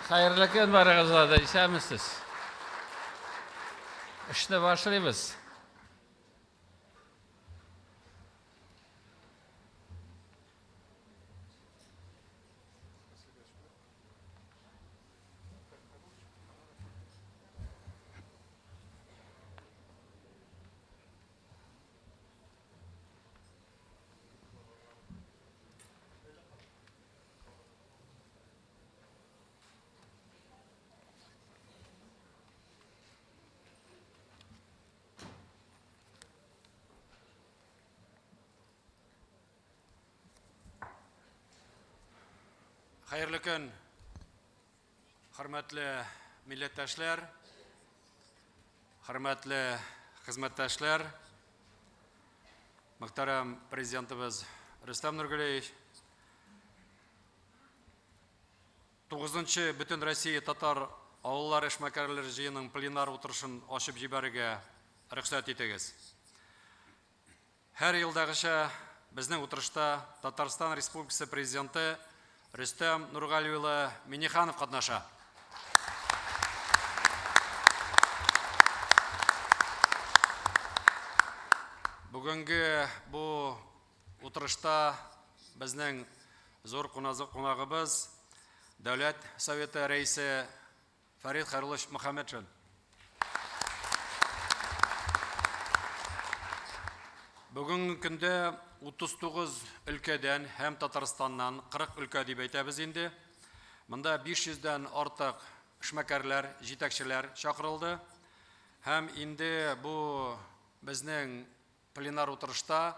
Хәерле көн барыгызга да, исәнмесез. Эшне башлыйбыз. Хәерле көн, хөрмәтле милләттәшләр, хөрмәтле хезмәттәшләр, мөхтәрәм президентыбыз Рөстәм Нургалиевич. 9-нчы Бөтен Россия татар авыллар эшмәкәрләре җыенының пленар утырышын ачып җибәрергә рөхсәт итегез. Һәр елдагыча безнең утырышта Татарстан Республикасы президенты Рөстәм Нургали улы Минниханов катнаша. Бүгенге бу утырышта безнең зур кунагыбыз Дәүләт Советы рәисе Фәрит Хәйруллович Мөхәммәтшин. Бүгенге көндә 39 өлкәдән һәм Татарстаннан 40 өлкә дип әйтәбез инде. Монда 500-дән артык эшмәкәрләр, җитәкчеләр чакырылды. Һәм инде бу безнең пленар утырышта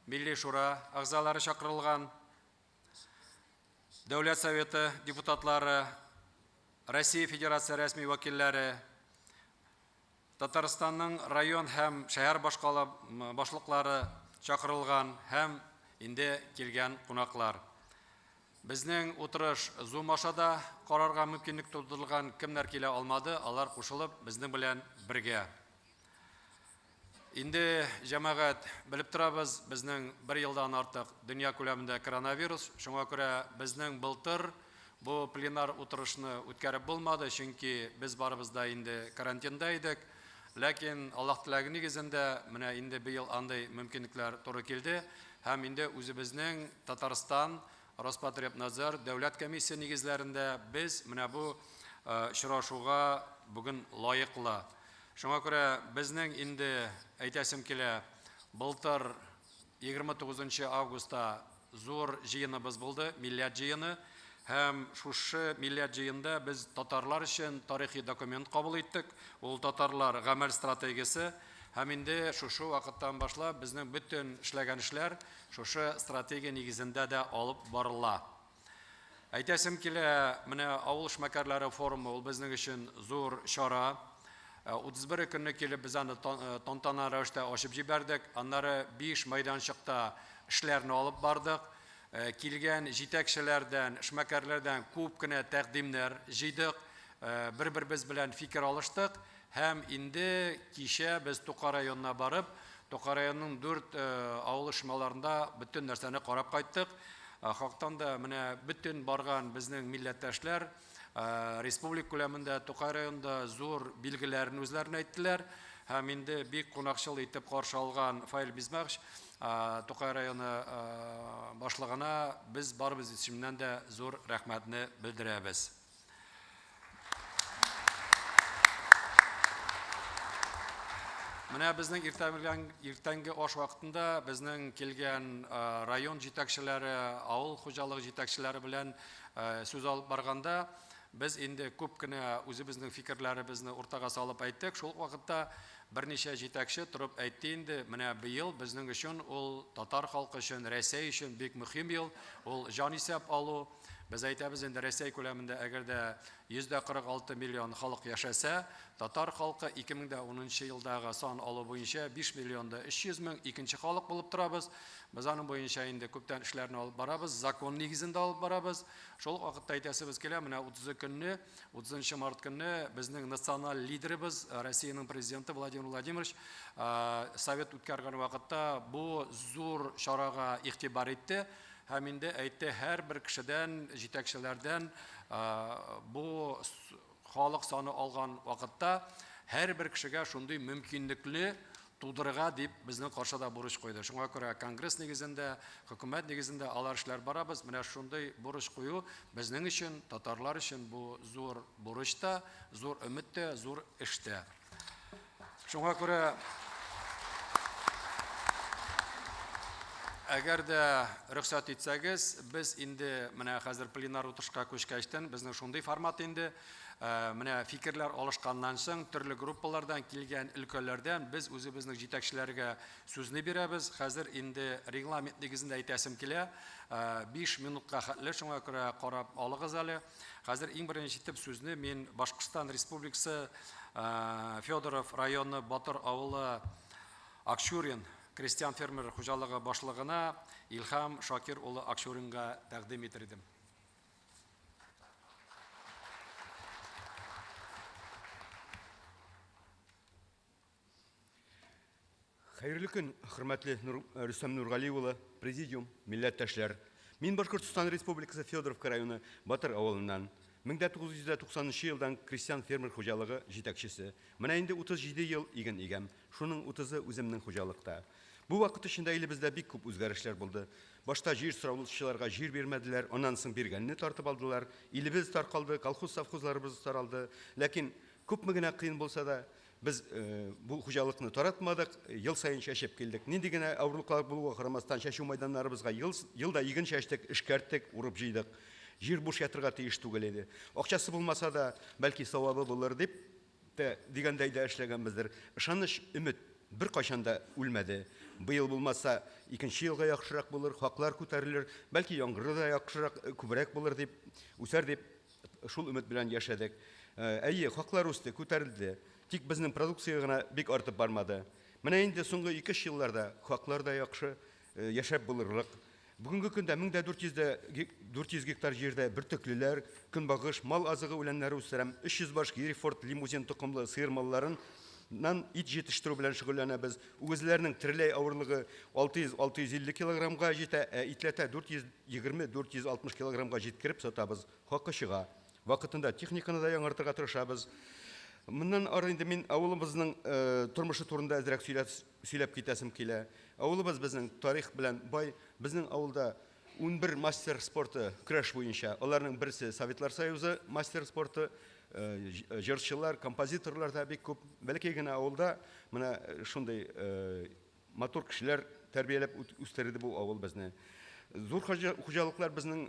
Милли Шура әгъзалары чакырылган, Дәүләт Советы депутатлары, Россия Федерация рәсми вәкилләре, Татарстанның район һәм шәһәр башкала башлыклары чакырылган һәм инде килгән кунаклар. Безнең утырыш Zoom аша да карарга мөмкинлек тудырылган, кемнәр килә алмады, алар кушылып безнең белән бергә. Инде җәмәгать белеп торабыз, безнең бер елдан артык дөнья күләмендә коронавирус, шуңа күрә безнең былтыр бу пленар утырышны үткәреп булмады, чөнки без барыбыз да инде карантинда идек. Ләкин Аллаһ теләге нигезендә менә инде быел андый мөмкинлекләр туры килде һәм инде үзебезнең Татарстан Роспотребнадзор дәүләт комиссия нигезләрендә без менә бу очрашуга бүген лаеклы. Шуңа күрә безнең инде әйтәсем килә, былтыр 29 августта зур җыеныбыз булды, милләт җыены. Һәм шушы милләт җыенда без татарлар өчен тарихи документ кабул иттек. Ул татарлар гамәл стратегиясе. Һәм инде шушы вакыттан башлап безнең бөтен эшләгән эшләр шушы стратегия нигезендә дә алып барыла. Әйтәсем килә, менә авыл эшмәкәрләре форумы ул безнең өчен зур чара. 31 көнне килеп без аны тантана рәвештә ачып җибәрдек. Аннары 5 мәйданчыкта эшләрне алып бардык. Килгән җитәкчеләрдән, эшмәкәрләрдән күп кенә тәкъдимнәр җыйдык. Бер-беребез белән фикер алыштык. Һәм инде кичә без Тукай районына барып, Тукай районының 4 авыл эшмәләрендә бөтен нәрсәне карап кайттык. Хактан да менә бөтен барган безнең милләттәшләр республика күләмендә Тукай районында зур билгеләрен үзләрен әйттеләр. Һәм инде бик кунакчыл итеп каршы алган Фаил Бизмахович Тукай районы башлыгына без барыбыз исеменнән дә зур рәхмәтне белдерәбез. Менә безнең иртәнге аш вакытында безнең килгән район җитәкчеләре, авыл хуҗалыгы җитәкчеләре белән сүз алып барганда, без инде күп кенә үзебезнең фикерләребезне уртага салып әйттек. Шул вакытта берничә җитәкче торып әйтте инде, менә быел безнең өчен ул татар халкы өчен, Рәсәй өчен бик мөһим ел, ул җан исәп алу. Без әйтәбез инде Рәсәй күләмендә әгәр дә 146 миллион халык яшәсә, татар халкы 2010 елдагы сан алу буенча 5 миллион да 300 мең икенче халык булып торабыз. Без аның буенча инде күптән эшләрне алып барабыз, закон нигезендә алып барабыз. Шул вакытта әйтәсебез килә, менә 30 көнне, 30 март көнне безнең националь лидерыбыз, Россиянең президенты Владимир Владимирович совет үткәргән вакытта бу зур чарага игътибар итте. Һәм инде әйтте, һәрбер кешедән, җитәкчеләрдән бу халык саны алган вакытта һәрбер кешегә шундый мөмкинлекле тудырырга дип безнең каршыда бурыч куйды. Шуңа күрә конгресс нигезендә, хөкүмәт нигезендә алар эшләр барабыз. Менә шундый бурыч кую безнең өчен, татарлар өчен бу зур бурыч та, зур өмет тә, зур эш тә. Шуңа күрә әгәр дә рөхсәт итсәгез, без инде менә хәзер пленар утырышка күчкәчтен, безнең шундый формат инде, менә фикерләр алышканнан соң төрле группалардан килгән өлкәләрдән без үзебезнең җитәкчеләргә сүзне бирәбез. Хәзер инде регламент нигезендә әйтәсем килә, 5 минутка хәтле, шуңа күрә карап алыгыз әле. Хәзер иң беренче итеп сүзне мин Башкортстан Республикасы Федоров районы Батыр авылы Акчурин крестьян фермер хуҗалыгы башлыгына Илһам Шакир улы Акчуринга тәкъдим итер идем. Хәерле көн, хөрмәтле Рөстәм Нургали улы, президиум, милләттәшләр. Мин Башкортстан Республикасы Федоровка районы Батыр авылыннан. 1990 елдан крестьян фермер хуҗалыгы җитәкчесе. Менә инде 37 ел иген игәм. Шуның 30-ы үземнең хуҗалыкта. Бу вакыт эчендә илебездә бик күп үзгәрешләр булды. Башта җир сораучыларга җир бирмәделәр, аннан соң биргәнне тартып алдылар. Илебез таркалды, колхоз совхозларыбыз таралды. Ләкин күпме генә кыен булса да, без бу хуҗалыкны таратмадык, ел сайын чәчеп килдек. Нинди генә авырлыклар булуга карамастан, чәчү мәйданнарыбызга елда иген чәчтек, эшкәрттек, урып җыйдык. Җир буш ятырга тиеш түгел иде. Акчасы булмаса да, бәлки савабы булыр дип тә дигәндәй дә эшләгәнбездер. Ышаныч, өмет бер кайчан да үлмәде. Быел булмаса, икенче елга яхшырак булыр, хаклар күтәрелер, бәлки яңгыры да яхшырак, күбрәк булыр дип, үсәр дип шул өмет белән яшәдек. Әйе, хаклар үсте, күтәрелде. Тик безнең продукция гына бик артып бармады. Менә инде соңгы 2 елларда хаклар да яхшы, яшәп булырлык. Бүгенге көндә 1400 гектар җирдә бөртеклеләр, көнбагыш, мал азыгы үләннәре үстерәм. 300 баш Герефорд лимузин токымлы сыер малларыннан ит җитештерү белән шөгыльләнәбез. Үгезләрнең тереләй авырлыгы 600-650 килограммга җитә, ә итләтә 420-460 килограммга җиткереп сатабыз. Хакы чыга. Вакытында техниканы да яңартырга тырышабыз. Моннан ары инде мин авылыбызның тормышы турында әзрәк сөйләп китәсем килә. Авылыбыз безнең тарих белән бай. Безнең авылда 11 мастер спорты көрәш буенча. Аларның берсе Советлар Союзы мастер спорты, җырчылар, композиторлар да бик күп. Бәләкәй генә авылда менә шундый матур кешеләр тәрбияләп үстерде бу авыл безне. Зур хуҗалыклар безнең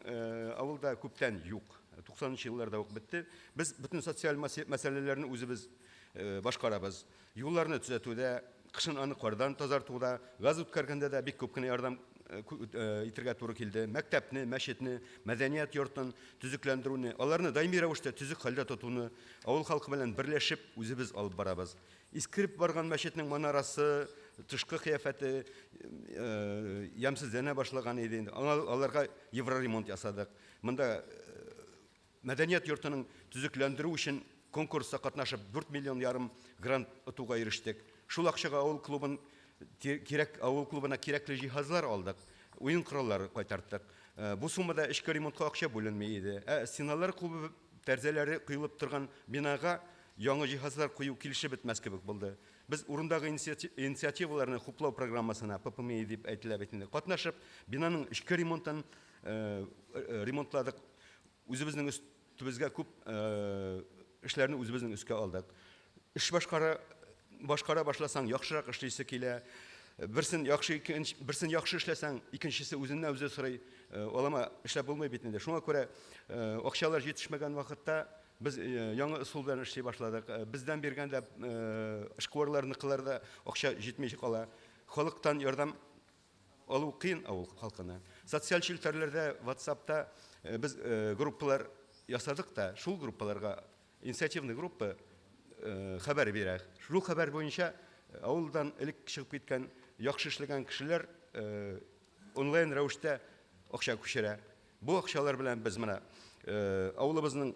авылда күптән юк. 90 елларда ук бетте. Без бөтен социаль мәсьәләләрне үзебез башкарабыз. Юлларны төзәтүдә, кышын аны кардан тазартуда, газ үткәргәндә дә бик күп кенә ярдәм итергә туры килде. Мәктәпне, мәчетне, мәдәният йортын төзекләндерүне, аларны даими рәвештә төзек хәлдә тотуны авыл халкы белән берләшеп үзебез алып барабыз. Искереп барган мәчетнең манарасы, тышкы кыяфәте ямьсезләнә башлаган иде инде. Аларга евроремонт ясадык. Монда мәдәният йортының төзекләндерү өчен конкурста катнашып 4 миллион ярым грант отуга ирештек. Шул акчага авыл клубын кирәк, авыл клубына кирәкле җиһазлар алдык, уен кораллары кайтарттык. Бу суммада эчке ремонтка акча бүленми иде. Ә стеналар клубы тәрәзәләре куелып торган бинага яңа җиһазлар кую килешеп бетмәс кебек булды. Без урындагы инициативаларны хуплау программасына ППМИ дип әйтелә бит инде. Катнашып, бинаның эчке ремонтын ремонтладык. Үзебезнең өстебезгә күп эшләрне үзебезнең өскә алдык. Эш башкара башласаң, яхшырак эшлисе килә. Берсен яхшы, берсен яхшы эшләсәң, икенчесе үзеннән үзе сорый. Алама эшләп булмый бит инде. Шуңа күрә акчалар җитешмәгән вакытта без яңа ысул белән эшли башладык. Бездән биргәндә эшкуарларныкылар да акча җитми кала. Халыктан ярдәм алу кыен авыл халкына. Социаль челтәрләрдә, WhatsAppта без группалар ясадык та, шул группаларга инициативный группа хәбәр бирә. Шул хәбәр буенча авылдан элек чыгып киткән, яхшы эшләгән кешеләр онлайн рәвештә акча күчерә. Бу акчалар белән без менә авылыбызның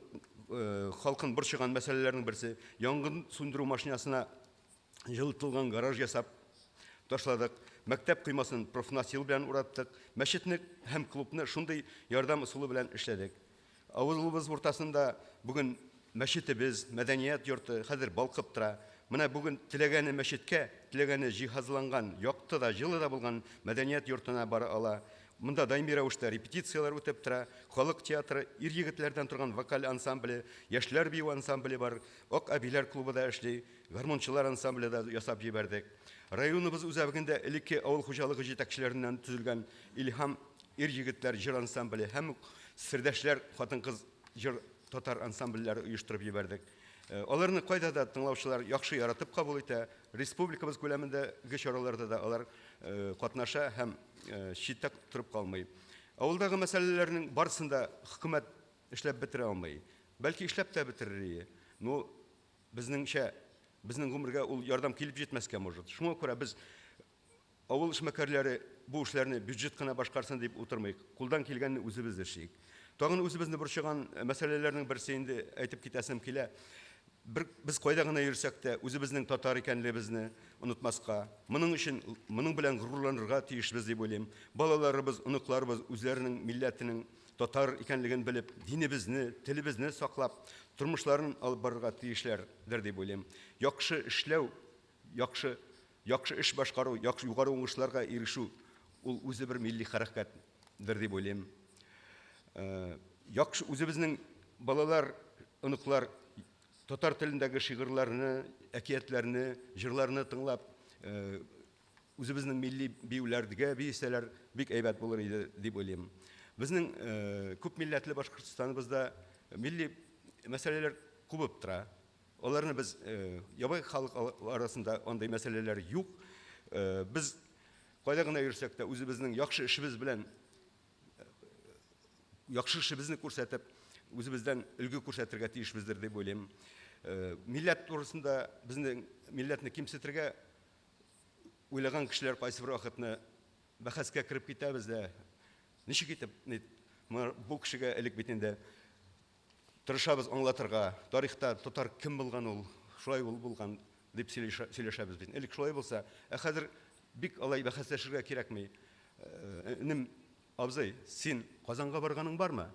халкын борчыган мәсьәләләрнең берсе янгын сүндерү машинасына җылытылган гараж ясап, ташладык. Мәктәп коймасын профнастил белән ураттык. Мәчетне һәм клубны шундый ярдәм ысулы белән эшләдек. Авылыбыз уртасында бүген мәчетебез, мәдәният йорты хәзер балкып тора. Менә бүген теләгәне мәчеткә, теләгәне җиһазланган, якты да, җылы да булган мәдәният йортына бара ала. Монда даими рәвештә репетицияләр үтеп тора. Халык театры, ир-егетләрдән торган вокаль ансамбле, яшьләр бию ансамбле бар, Ак әбиләр клубы да эшли, гармунчылар ансамбле дә ясап җибәрдек. Районыбыз үзәгендә элекке авыл хуҗалыгы җитәкчеләреннән төзелгән Илһам ир-егетләр җыр ансамбле һәм Сердәшләр хатын-кыз җыр татар ансамбльләре оештырып җибәрдек. Аларны кайда да тыңлаучылар яхшы яратып кабул итә. Республикабыз күләмендәге чараларда да алар катнаша һәм читтә торып калмый. Авылдагы мәсьәләләрнең барысын да хөкүмәт эшләп бетерә алмый. Бәлки эшләп тә бетерер ие. Но безнеңчә, безнең гомергә ул ярдәм килеп җитмәскә может. Шуңа күрә без авыл эшмәкәрләре бу эшләрне бюджет кына башкарсын дип утырмыйк. Кулдан килгәнне үзебез эшлик. Тагын үзебезне борчыган мәсьәләләрнең берсе инде әйтеп китәсем килә. Бер, без кайда гына йөрсәк тә, үзебезнең татар икәнлегебезне онытмаска. Моның өчен, моның белән горурланырга тиешбез дип уйлыйм. Балаларыбыз, оныкларыбыз үзләренең милләтенең татар икәнлеген белеп, динебезне, телебезне саклап, тормышларын алып барырга тиешләрдер дип уйлыйм. Яхшы эшләү, яхшы яхшы эш башкару, яхшы югары уңышларга ирешү ул үзе бер милли хәрәкәтдер дип уйлыйм. Яхшы үзебезнең балалар, оныклар татар телендәге шигырьләрне, әкиятләрне, җырларны тыңлап, үзебезнең милли биюләргә биесәләр, бик әйбәт булыр иде дип уйлыйм. Безнең күп милләтле Башкортстаныбызда милли мәсьәләләр кубып тора. Аларны без ябай халык арасында андый мәсьәләләр юк. Без кайда гына йөрсәк тә үзебезнең яхшы эшебез белән яхшы эшебезне күрсәтеп, үзебездән өлге күрсәтергә тиешбездер дип уйлыйм. Милләт турысында безнең милләтне кимсетергә уйлаган кешеләр кайсы бер вакытны бәхәскә кереп китәбез дә. Ничек итеп бу кешегә элек бит инде тырышабыз аңлатырга, тарихта татар кем булган ул, шулай ул булган дип сөйләшәбез бит. Элек шулай булса, ә хәзер бик алай бәхәсләшергә кирәкми. Энем, абзый, син Казанга барганың бармы?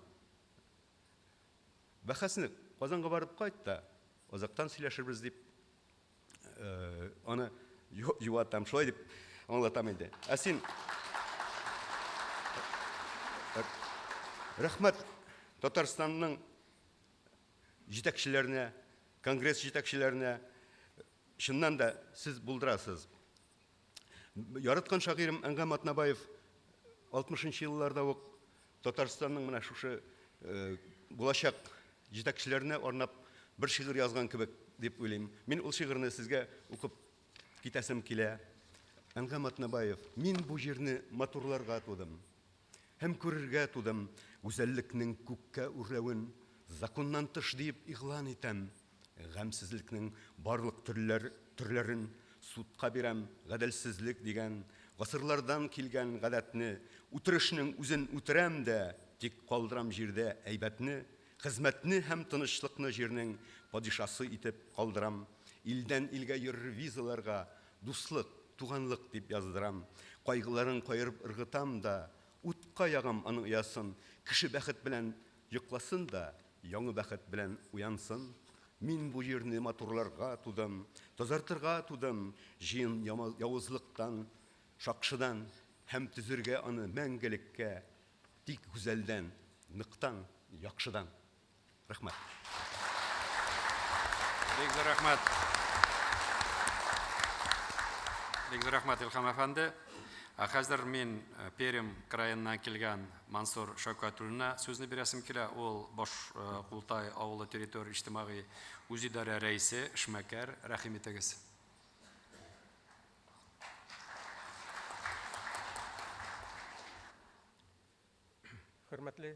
Бәхәсне Казанга барып кайт та, азактан сөйләшербез дип аны юатам, шулай дип аңлатам инде. Ә син рәхмәт Татарстанның җитәкчеләренә, конгресс җитәкчеләренә, чыннан да сез булдырасыз. Яраткан шагыйрем Әнгам Атнабаев 60 елларда ук Татарстанның менә шушы булачак җитәкчеләренә арнап бер шигырь язган кебек дип уйлыйм. Мин ул шигырьне сезгә укып китәсем килә. Әнгам Атнабаев: мин бу җирне матурларга тудым. Һәм күрергә тудым гүзәллекнең күккә үрләвен, законнан тыш диеп игълан итәм. Гамьсезлекнең барлык төрләрен судка бирәм, гаделсезлек дигән гасырлардан килгән гадәтне, үтерешнең үзен үтерәм дә, тик калдырам җирдә әйбәтне, хезмәтне һәм тынычлыкны җирнең падишасы итеп калдырам. Илдән илгә йөрер визаларга дуслык, туганлык дип яздырам. Кайгыларын каерып ыргытам да, утка ягам аның оясын. Кеше бәхет белән йокласын да, яңы бәхет белән уянсын. Мин бу җирне матурларга тудым, тазартырга тудым, җыен явызлыктан, шакшыдан һәм төзергә аны мәңгелеккә, тик гүзәлдән, ныктан, яхшыдан. Рәхмәт. Бик зур рәхмәт. Бик зур рәхмәт, Илһам әфәнде. Ә хәзер мин Пермь краеннан килгән Мансур Шәүкәтуллина сүзне бирәсем килә. Ул Баш Култай авылы территория иҗтимагый үзидарә рәисе, эшмәкәр. Рәхим итегез. Хөрмәтле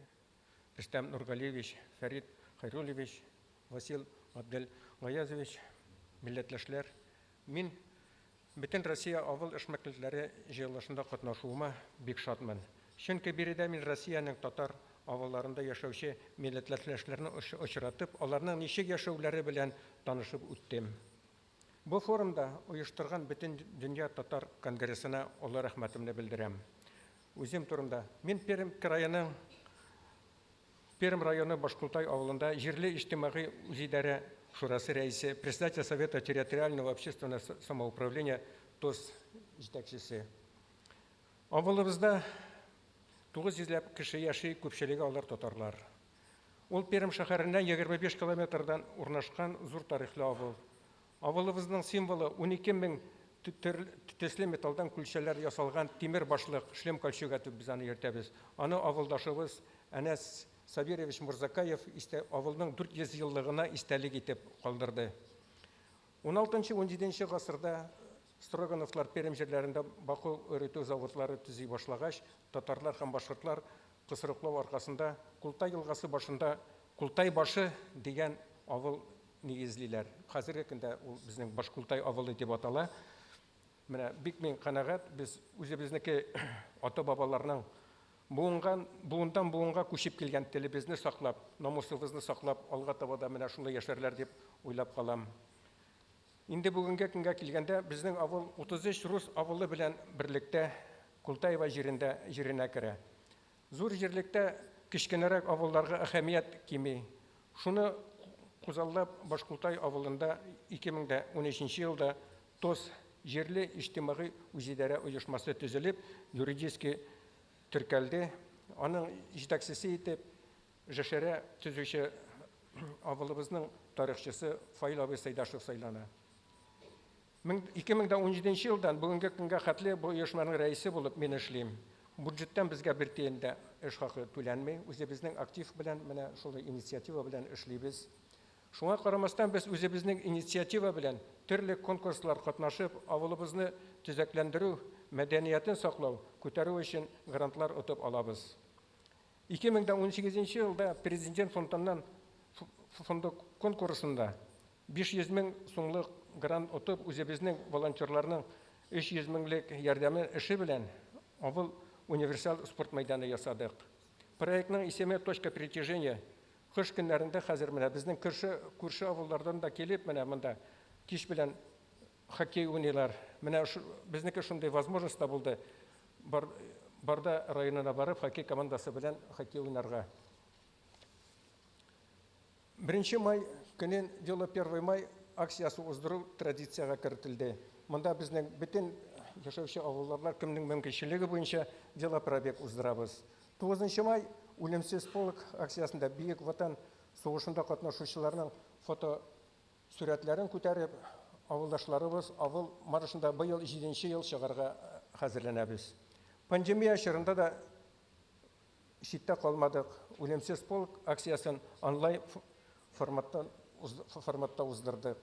Рөстәм Нургалиевич, Фәрит Хайруллович, Васил Абделгаязович, милләтләшләр, мин Бөтен Россия авыл эшмәкәрләре җыелышында катнашуыма бик шатмын. Чөнки биредә мин Россиянең татар авылларында яшәүче милләтләшләрне очратып, аларның ничек яшәүләре белән танышып үттем. Бу форумда оештырган Бөтендөнья татар конгрессына олы рәхмәтемне белдерәм. Үзем турында. Мин Пермь краеның Пермь районы Башкултай авылында җирле иҗтимагый үзидарә шурасы рәисе, председатель Совета территориального общественного самоуправления ТОС җитәкчесе. Авылыбызда 900 ләп кеше яши, күпчелеге алар татарлар. Ул Пермь шәһәреннән 25 километрдан урнашкан зур тарихлы авыл. Авылыбызның символы 12 мең төсле металлдан күлчәләр ясалган тимер башлык, шлем кольчуга дип без аны йөртәбез. Аны авылдашыбыз Әнәс Сабирович Мурзакаев авылның 400 еллыгына истәлек итеп калдырды. 16-17 гасырда Строгановлар Пермь җирләрендә баку эретү заводлары төзи башлагач, татарлар һәм башкортлар кысрыклау аркасында Култай елгасы башында Култай башы дигән авыл нигезлиләр. Хәзерге көндә ул безнең Башкултай авылы дип атала. Менә бик мин канәгать, без үзебезнеке ата-бабаларның буынган, буындан буынга күчеп килгән телебезне саклап, намусыбызны саклап, алга таба да менә шулай яшәрләр дип уйлап калам. Инде бүгенге көнгә килгәндә, безнең авыл 33 рус авылы белән берлектә Култаева җирендә җиренә керә. Зур җирлектә кечкенәрәк авылларга әһәмият кими. Шуны күзаллап, Башкултай авылында 2013 елда ТОС җирле иҗтимагый үзидарә оешмасы төзелеп, юридически теркәлде. Аның җитәкчесе итеп ЖШР төзүче авылыбызның тарихчысы Фаил абый Сайдашев сайлана. 2017 елдан бүгенге көнгә хәтле бу оешманың рәисе булып мин эшлим. Бюджеттан безгә бер тиен дә эш хакы түләнми. Үзебезнең актив белән менә шулай инициатива белән эшлибез. Шуңа карамастан без үзебезнең инициатива белән төрле конкурслар катнашып, авылыбызны төзекләндерү, мәдәниятен саклау, күтәрү өчен грантлар отып алабыз. 2018 елда Президент фондыннан фонды конкурсында 500 мең сумлык грант отып, үзебезнең волонтерларның 300 меңлек ярдәме эше белән авыл универсаль спорт мәйданы ясадык. Проектның исеме «Точка притяжения». Кыш көннәрендә хәзер менә безнең күрше авыллардан да килеп, менә монда кич белән хоккей уйныйлар. Менә безнеке шундый возможность та булды. Барда районына барып, хоккей командасы белән хоккей уйнарга. 1 май көнен Вело 1 май акциясе уздыру традициягә кертелде. Монда безнең бөтен яшәүче авылларлар кемнең мөмкинчелеге буенча велопробег уздырабыз. 9 май Үлемсез полк акциясендә Бөек Ватан сугышында катнашучыларның фото сурәтләрен күтәреп, авылдашларыбыз авыл маршында быел 7 ел чыгарга хәзерләнәбез. Пандемия чорында да читтә калмадык. Үлемсез полк акциясен онлайн форматта уздырдык.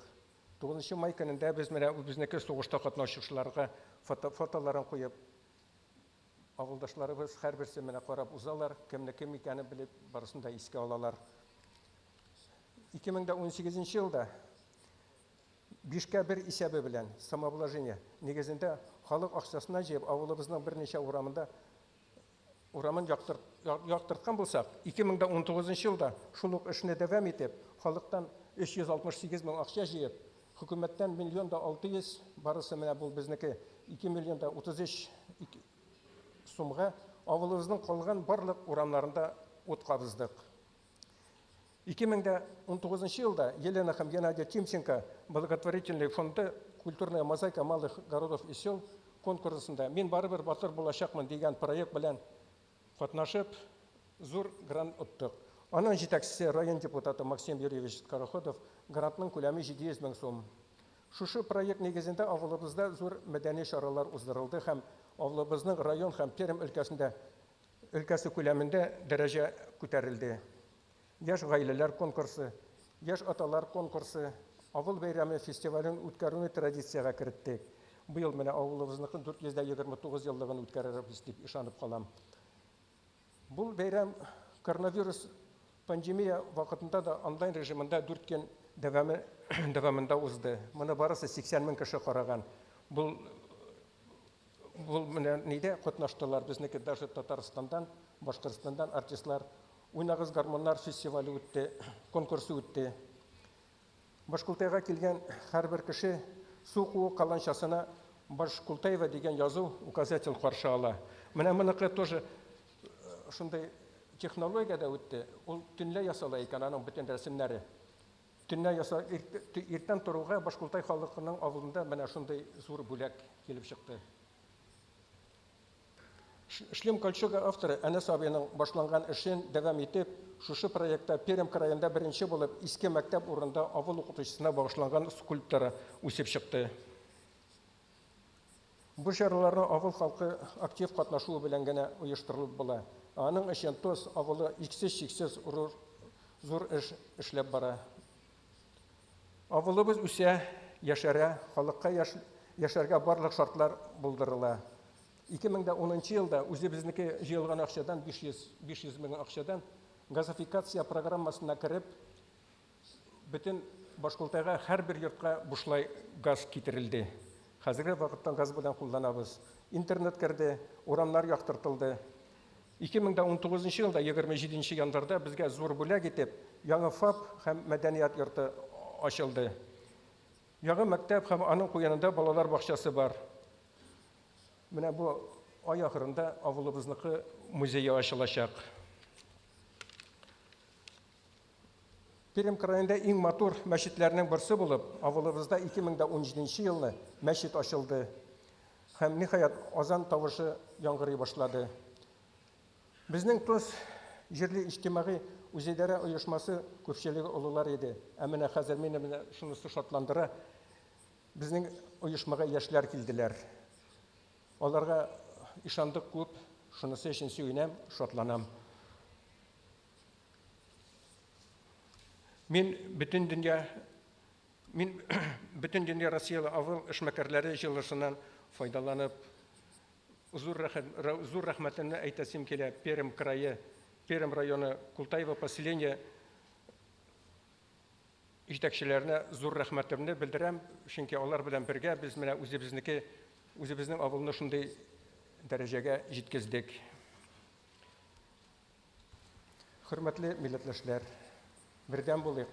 9 май көнендә без менә үзебезнеке сугышта катнашучыларга фотоларын куеп, авылдашларыбыз һәрберсе менә карап узалар, кемне кем икәнен белеп, барысын да искә алалар. 2018 елда 5-1 исәбе белән самообложение нигезендә халык акчасына җыеп, авылыбызның берничә урамында урамын яктырткан булсак, 2019 елда шул ук эшне дәвам итеп, халыктан 368 мең акча җыеп, хөкүмәттән миллион да 600, барысы менә бу безнеке 2 миллион да 33 сумга авылыбызның калган барлык урамнарында ут кабыздык. 2019 елда Елена һәм Геннадий Тимченко благотворительный фонды «Культурная мозаика малых городов и сел» конкурсында «Мин барыбер батыр булачакмын» дигән проект белән катнашып, зур грант оттык. Аның җитәкчесе район депутаты Максим Юрьевич Скороходов, грантның күләме 700 мең сум. Шушы проект нигезендә авылыбызда зур мәдәни чаралар уздырылды һәм авылыбызның район һәм Пермь өлкәсе күләмендә дәрәҗә күтәрелде. Яшь гаиләләр конкурсы, яшь аталар конкурсы, авыл бәйрәме фестивален үткәрүне традициягә керттек. Быел менә авылыбызныкын 429 еллыгын үткәрербез дип ышанып калам. Бу бәйрәм коронавирус пандемия вакытында да онлайн режимында 4 көн дәвамында узды. Моны барысы 80 мең кеше караган. Бу менә нидә катнаштылар безнеке даже Татарстандан, Башкортстандан артистлар. Уйнагыз гармоннар фестивале үтте, конкурсы үтте. Башкултайга килгән һәрбер кеше Су куу каланчасына Башкултаева дигән язу указатель каршы ала. Менә моныкы тоже шундый технологиядә үтте. Ул төнлә ясала икән аның бөтен рәсемнәре. Төнлә яса иртән торуга Башкултай халкының авылында менә шундый зур бүләк килеп чыкты. Шлем Кольчуга авторы Әнәс абыйның башланган эшен дәвам итеп, шушы проектта Пермь краенда беренче булып иске мәктәп урынында авыл укытучысына багышланган скульптора үсеп чыкты. Бу чараларны авыл халкы актив катнашуы белән генә оештырылып була. Аның өчен Тоз авылы иксез-чиксез зур эш эшләп бара. Авылыбыз үсә, яшәрә, халыкка яшәргә барлык шартлар булдырыла. 2010 елда үзебезнеке җыелган акчадан 500 мең акчадан газификация программасына кереп, бөтен Башкултайга һәрбер йортка бушлай газ китерелде. Хәзерге вакытта газ белән кулланабыз. Интернет керде, урамнар яктыртылды. 2019 елда 27 январьда безгә зур бүләк итеп яңа ФАП һәм мәдәният йорты ачылды. Яңа мәктәп һәм аның куенында балалар бакчасы бар. Менә бу ай ахырында авылыбызныкы музее ачылачак. Пермь краенда иң матур мәчетләрнең берсе булып, авылыбызда 2017 елны мәчет ачылды. Һәм ниһаять азан тавышы яңгырый башлады. Безнең Тоз җирле иҗтимагый үзидарә оешмасы күпчелеге олылар иде. Ә менә хәзер мине менә шунысы шатландыра. Безнең оешмага яшьләр килделәр. Аларга ышандык күп, шунысы өчен сөенәм, шатланам. Мин бөтен дөнья Россияле авыл эшмәкәрләре җыелышыннан файдаланып, зур рәхмәтемне әйтәсем килә Пермь крае, Пермь районы Култаево поселение җитәкчеләренә зур рәхмәтемне белдерәм, чөнки алар белән бергә без менә үзебезнең авылны шундый дәрәҗәгә җиткездек. Хөрмәтле милләттәшләр, бердәм булыйк,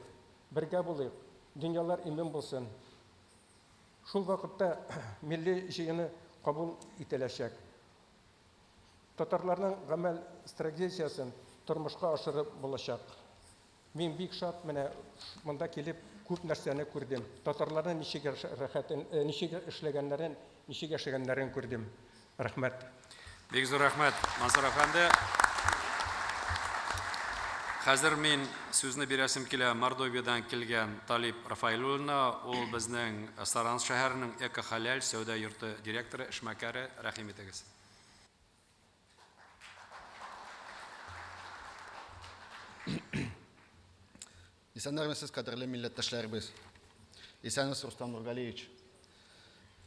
бергә булыйк, дөньялар имин булсын. Шул вакытта милли җыены кабул ителәчәк. Татарларның гамәл стратегиясен тормышка ашырып булачак. Мин бик шат, менә монда килеп күп нәрсәне күрдем. Татарларның ничек рәхәтен, ничек эшләгәннәрен, ничек яшәгәннәрен күрдем. Рәхмәт. Бик зур рәхмәт, Мансур әфәнде. Хәзер мин сүзне бирәсем килә Мордовиядан килгән Талип Рафаэлуллина. Ул безнең Саранск шәһәренең Эко-Халяль сәүдә йорты директоры, эшмәкәре. Рәхим итегез. Исәннәрмесез, кадерле милләттәшләребез. Исәнмесез, Рустам Нургалиевич.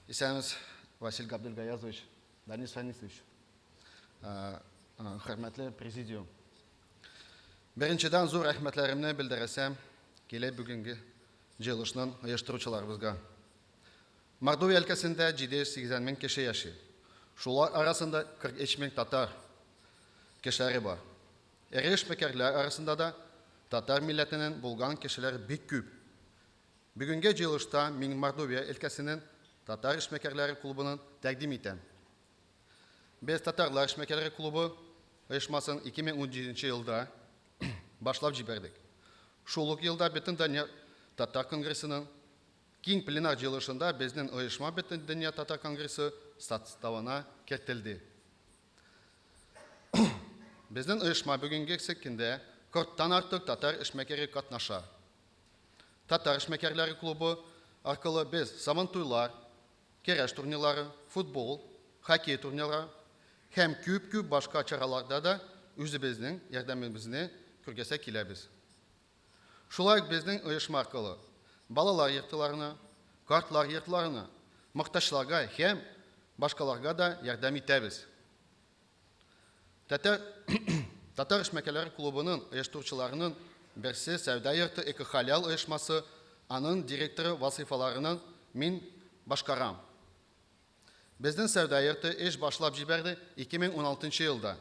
Исәнмесез, Василь Габдулгаязович, Данис Фанисович. Хөрмәтле президиум. Беренчедән зур рәхмәтләремне белдерәсем килә бүгенге җыелышның оештыручыларыбызга. Мордовия өлкәсендә 780 мең кеше яши. Шулар арасында 43 мең татар кешеләре бар. Эре эшмәкәрләр арасында да татар милләтенең булган кешеләр бик күп. Бүгенге җыелышта мин Мордовия өлкәсенең татар эшмәкәрләре клубын тәкъдим итәм. Без татарлар эшмәкәрләре клубы оешмасын 2017 елда башлап җибәрдек. Шул ук елда Бөтендөнья татар конгрессының киң пленар җыелышында безнең оешма Бөтендөнья татар конгрессы составына кертелде. Безнең оешма бүгенге көндә 40-тан артык татар эшмәкәре катнаша. Татар эшмәкәрләре клубы аркылы без сабантуйлар, көрәш турнирлары, футбол, хоккей турнирлары һәм күп-күп башка чараларда да үзебезнең ярдәмебезне күргәсә киләбез. Шулай ук безнең оешма аркылы балалар йортларына, картлар йортларына, мохтаҗларга һәм башкаларга да ярдәм итәбез. Татар эшмәкәрләре клубының оештыручыларының берсе сәүдә йорты Эко-Халяль оешмасы, аның директоры вазифаларын мин башкарам. Безнең сәүдә йорты эш башлап җибәрде 2016 елда.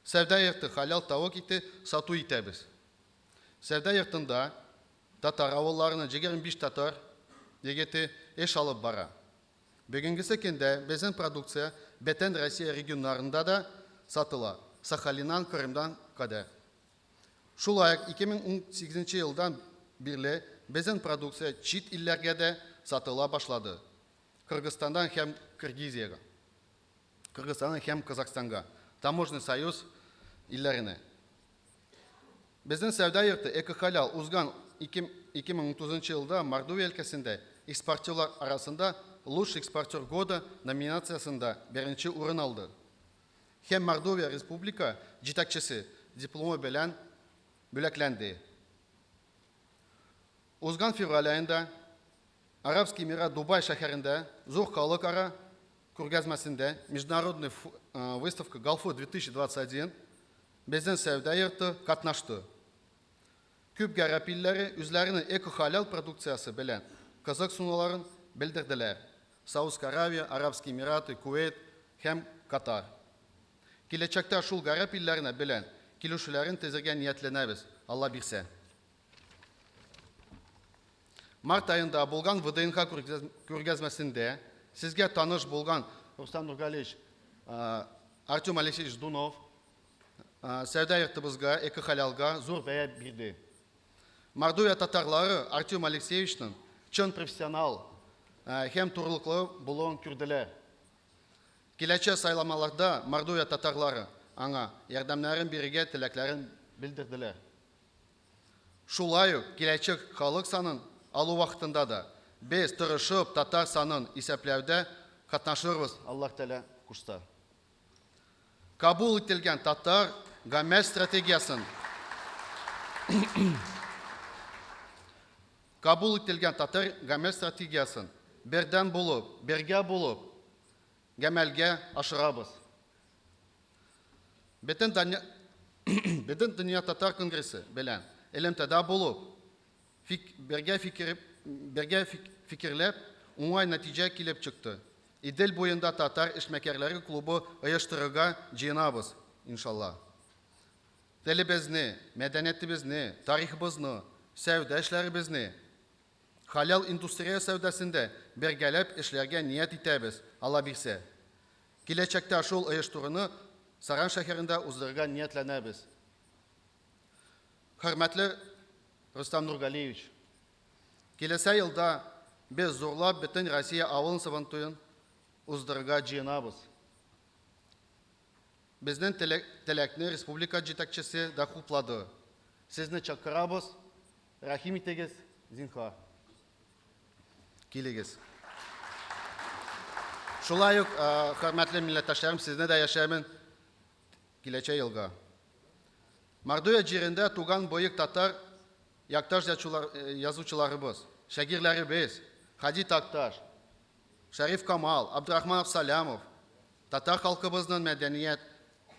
Сәүдә йорты халал тавык ите сату итәбез. Сәүдә йортында татар авылларының 25 татар егете эш алып бара. Бүгенгесе көндә безнең продукция бөтен Россия регионнарында да сатыла. Сахалиннан, Крымдан кадәр. Шулай ук 2018 елдан бирле безнең продукция чит илләргә дә сатыла башлады. Кыргызстандан һәм Киргизиягә. Кыргызстаннан һәм Казахстанга. Таможенный союз илләренә. Безнең сәүдә йорты Эко-Халял узган 2019 елда Мордовия өлкәсендә экспортерлар арасында «Лучший экспортер года» номинациясендә беренче урын алды. Һәм Мордовия Республика җитәкчесе дипломы белән бүләкләнде. Узган февраль аенда Арабский Эмират Дубай шәһәрендә зур халыкара күргәзмәсендә международный выставка Галфу 2021 безнең сәүдә йорты катнашты. Күп гарәп илләре үзләренең эко-халял продукциясе белән кызыксынуларын белдерделәр. Саудовская Аравия, Арабские Эмираты, Кувейт һәм Катар. Киләчәктә шул гарәп илләренә белән килешүләрен төзергә ниятләнәбез, Алла бирсә. Март аенда булган ВДНХ күргәзмәсендә сезгә таныш булган Рустам Нургалиевич, Артем Алексеевич Дунов сәүдә йортыбызга, эко-халялга зур бәя бирде. Мордовия татарлары Артем Алексеевичның чын профессионал һәм турылыклы булуын күрделәр. Киләчәк сайламаларда Мордовия татарлары аңа ярдәмнәрен бирергә теләкләрен белдерделәр. Шулай ук киләчәк халык санын алу вакытында да без тырышып татар санын исәпләүдә катнашырбыз, Аллаһ Тәгалә кушса. Кабул ителгән татар гамәл стратегиясын Кабул ителгән татар гамәл стратегиясын бердәм булып, бергә булып гамәлгә ашырабыз. Бөтен дөнья Бөтен дөнья татар конгрессы белән элемтәдә булып, бергә фикерләп, уңай нәтиҗә килеп чыкты. Идел буенда татар эшмәкәрләре клубы оештырырга җыенабыз, иншалла. Телебезне, мәдәниятебезне, тарихыбызны, сәүдә эшләребезне, халял индустрия сәүдәсендә бергәләп эшләргә ният итәбез, Алла бирсә. Киләчәктә шул оештыруны Саран шәһәрендә уздырырга ниятләнәбез. Хөрмәтле Рустам Нургалиевич, киләсе елда без зурлап бөтен Россия авыл сабантуен уздырырга җыенабыз. Безнең теләкне республика җитәкчесе дә хуплады. Сезне чакырабыз, рәхим итегез, зинһар. Килегез. Шулай ук, хөрмәтле милләттәшләрем, сезне дә яшәмен киләчәк елга. Мордовия җирендә туган бөек татар якташ язучыларыбыз, шагыйрьләребез, Һади Такташ, Шәриф Камал, Абдрахман Абсалямов, татар халкыбызның мәдәният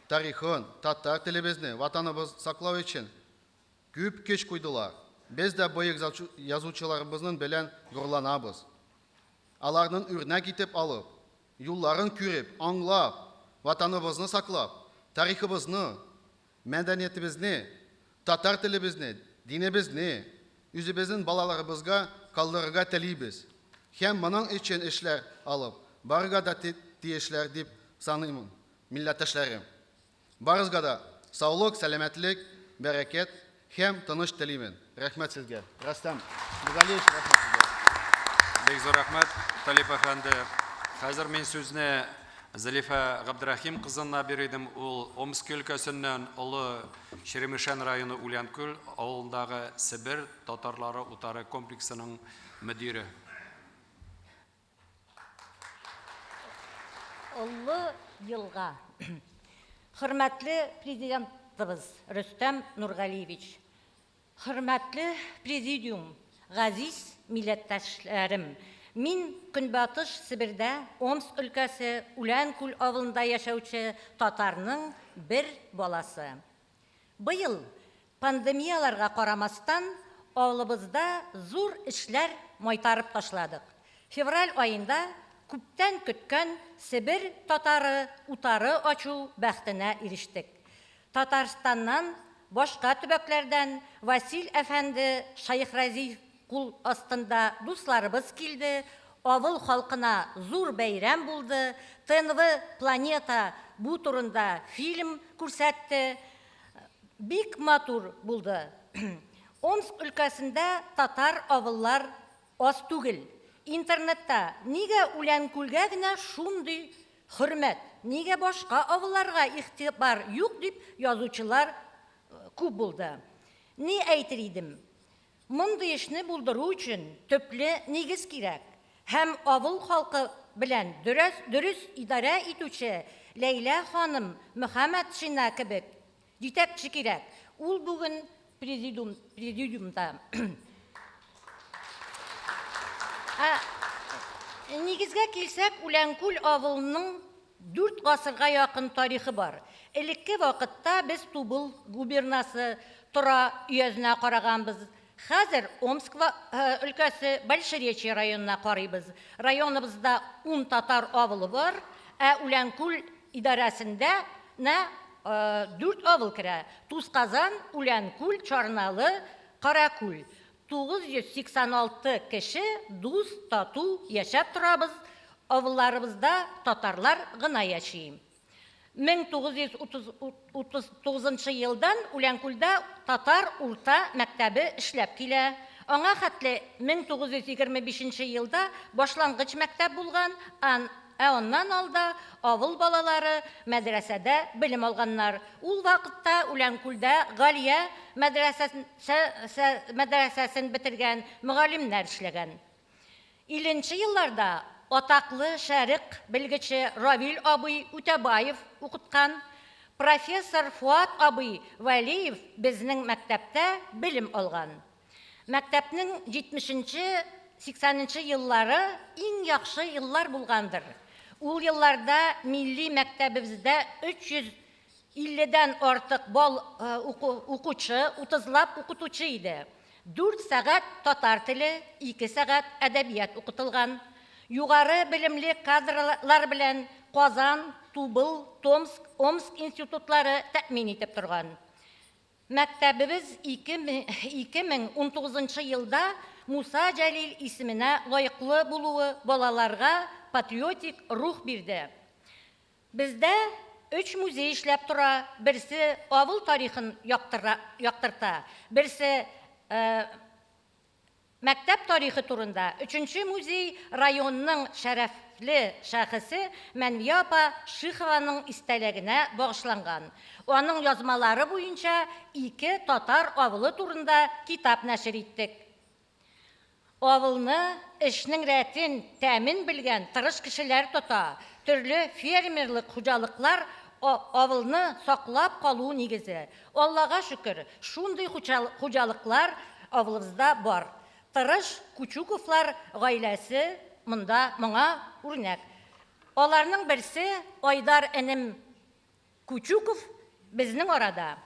тарихын, татар телебезне, ватаныбыз саклау өчен күп көч куйдылар. Без дә бөек язучыларыбызның белән горурланабыз. Аларның үрнәк итеп алып, юлларын күреп, аңлап, ватаныбызны саклап, тарихыбызны, мәдәниятебезне, татар телебезне, динебезне үзебезнең балаларыбызга калдырырга телибез. Һәм моның өчен эшләр алып, барырга да тиешләр дип саныймын, милләттәшләрем. Барыгызга да саулык, сәламәтлек, бәрәкәт һәм тыныч телимен. Рәхмәт сезгә. Рөстәм Нургалиевич, рәхмәт сезгә. Бик зур рәхмәт, Талип әфәнде. Хәзер мин сүзне Зәлифә Габдрахим кызына бирдем. Ул Омск өлкәсеннән Олы Чирмешән районы Үләнкүл авылындагы Себер татарлары утары комплексының мөдире. Олы елга. Хөрмәтле президентыбыз Рөстәм Нургалиевич, хөрмәтле президиум, газиз милләттәшләрем, мин Көнбатыш Себердә Омск өлкәсе Үләнкүл авылында яшәүче татарның бер баласы. Быел пандемияларга карамастан авылыбызда зур эшләр майтарып ташладык. Февраль аенда күптән көткән Себер татары утары ачу бәхетенә ирештек. Татарстаннан, башка төбәкләрдән Васил әфәнде Шәйхразиев кул астында дусларыбыз килде. Авыл халкына зур бәйрәм булды. ТНВ Планета бу турында фильм күрсәтте. Бик матур булды. Омск өлкәсендә татар авыллар аз түгел. Интернетта нигә Үләнкүлгә генә шундый хөрмәт, нигә башка авылларга игътибар юк дип язучылар күп булды. Ни әйтер идем? Мондый эшне булдыру өчен төпле нигез кирәк. Һәм авыл халкы белән дөрес идарә итүче Ләйлә ханым Мөхәммәтшина кебек җитәкче кирәк. Ул бүген президиумда. Нигезгә килсәк, Үләнкүл авылының 4 гасырга якын тарихы бар. Элекке вакытта без Тубыл губернасы Тора өязенә караганбыз. Хәзер Омск өлкәсе Большеречье районына карыйбыз. Районыбызда 10 татар авылы бар, ә Үләнкүл идарәсендә 4 авыл керә. Тузказан, Үләнкүл, Чарналы, Каракүл. 986 кеше дус, тату яшәп торабыз. Авылларыбызда татарлар гына яши. 1939 елдан Үләнкүлдә татар урта мәктәбе эшләп килә. Аңа хәтле 1925 елда башлангыч мәктәп булган, ә аннан алда авыл балалары мәдрәсәдә белем алганнар. Ул вакытта Үләнкүлдә Галия мәдрәсәсен бетергән мөгаллимнәр эшләгән. 50 елларда атаклы шәрык белгече Равил абый Үтәбаев укыткан, профессор Фуат абый Вәлиев безнең мәктәптә белем алган. Мәктәпнең 70-80 еллары иң яхшы еллар булгандыр. Ул елларда милли мәктәбебездә 350-дән артык бал укучы, 30лап укытучы иде. 4 сәгать татар теле, 2 сәгать әдәбият укытылган. Югары белемле кадрлар белән Казан, Тубыл, Томск, Омск институтлары тәэмин итеп торган. Мәктәбебез 2019 елда Муса Җәлил исеменә лаеклы булуы балаларга патриотик рух бирде. Бездә 3 музей эшләп тора. Берсе авыл тарихын яктырта, берсе мәктәп тарихы турында. 3 музей районның шәрәфле шәхесе Мәнвия апа Шихованың истәлегенә багышланган. Аның язмалары буенча 2 татар авылы турында китап нәшер иттек. Авылны эшнең рәтен, тәмен белгән тырыш кешеләр тота. Төрле фермерлык хуҗалыклар авылны саклап калу нигезе. Аллага шөкер, шундый хуҗалыклар авылыбызда бар. Тырыш Кучуковлар гаиләсе монда моңа үрнәк. Аларның берсе Айдар энем Кучуков безнең арада.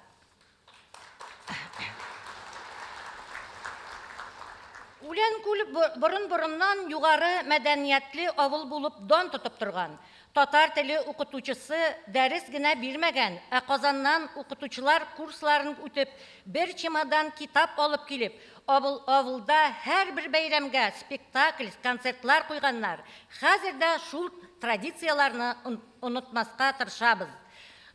Үләнкүл борын-борыннан югары мәдәниятле авыл булып дан тотып торган. Татар теле укытучысы дәрес генә бирмәгән, ә Казаннан укытучылар курсларын үтеп, бер чемодан китап алып килеп, авылда һәрбер бәйрәмгә спектакль, концертлар куйганнар. Хәзер дә шул традицияләрне онытмаска тырышабыз.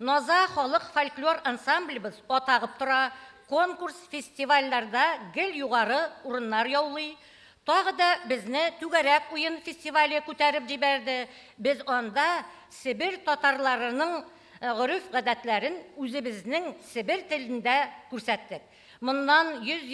Наза халык фольклор ансамблебез атагып тора, конкурс, фестивальләрдә гел югары урыннар яулый. Тагы да безне түгәрәк уен фестивале күтәреп җибәрде. Без анда Себер татарларының гореф-гадәтләрен үзебезнең Себер телендә күрсәттек. Моннан 100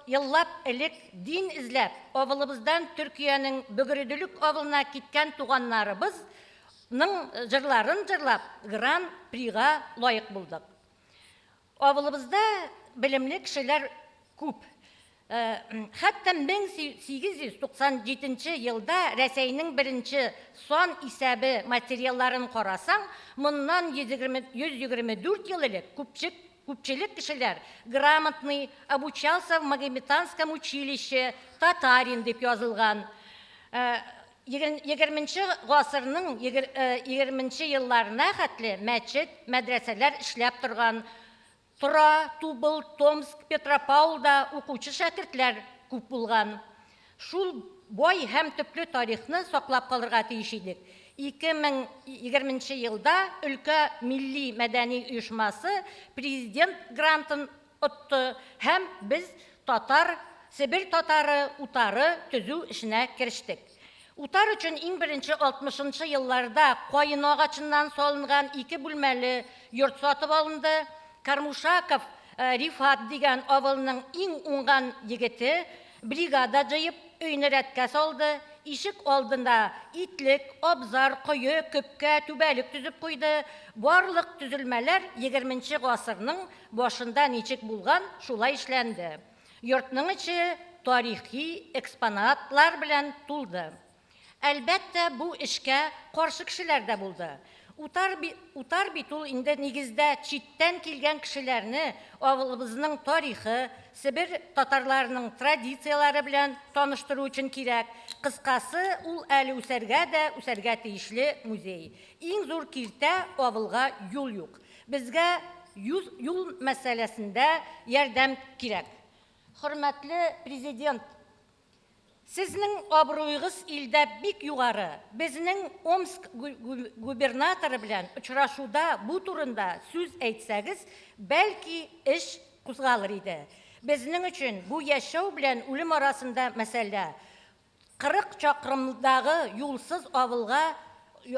еллап элек дин эзләп, авылыбыздан Төркиянең Бөгеределек авылына киткән туганнарыбызның җырларын җырлап, гран-прига лаек булдык. Авылыбызда белемле кешеләр күп. Хәтта 1897 елда Рәсәйнең беренче сан исәбе материалларын карасаң, моннан 124 ел элек күпчелек кешеләр грамотный, обучался в Магометанском училище, татарин дип язылган. 20 гасырның 20 елларына хәтле мәчет, мәдрәсәләр эшләп торган. Тора, Тубыл, Томск, Петропавлда укучы шәкертләр күп булган. Шул бай һәм төпле тарихны саклап калырга тиеш идек. 2020 елда өлкә милли мәдәни оешмасы президент грантын отты һәм без татар Себер татары утары төзү эшенә керештек. Утар өчен иң беренче 60 елларда каен агачыннан салынган ике бүлмәле йорт сатып алынды. Кармушаков Рифат дигән авылның иң уңган егете бригада җыеп өйне рәткә салды. Ишек алдында итлек, абзар, кое, көпкә, түбәлек төзеп куйды. Барлык төзелмәләр 20 гасырның башында ничек булган, шулай эшләнде. Йортның эче тарихи экспонатлар белән тулды. Әлбәттә, бу эшкә каршы кешеләр дә булды. Утар, утар бит ул инде нигездә читтән килгән кешеләрне авылыбызның тарихы, Себер татарларының традицияләре белән таныштыру өчен кирәк. Кыскасы, ул әле үсәргә дә үсәргә тиешле музей. Иң зур киртә авылга юл юк. Безгә юл мәсьәләсендә ярдәм кирәк. Хөрмәтле президент, сезнең абруегыз илдә бик югары. Безнең Омск губернаторы белән очрашуда бу турында сүз әйтсәгез, бәлки эш кузгалыр иде. Безнең өчен бу яшәү белән үлем арасында мәсьәлә. 40 чакрымдагы юлсыз авылга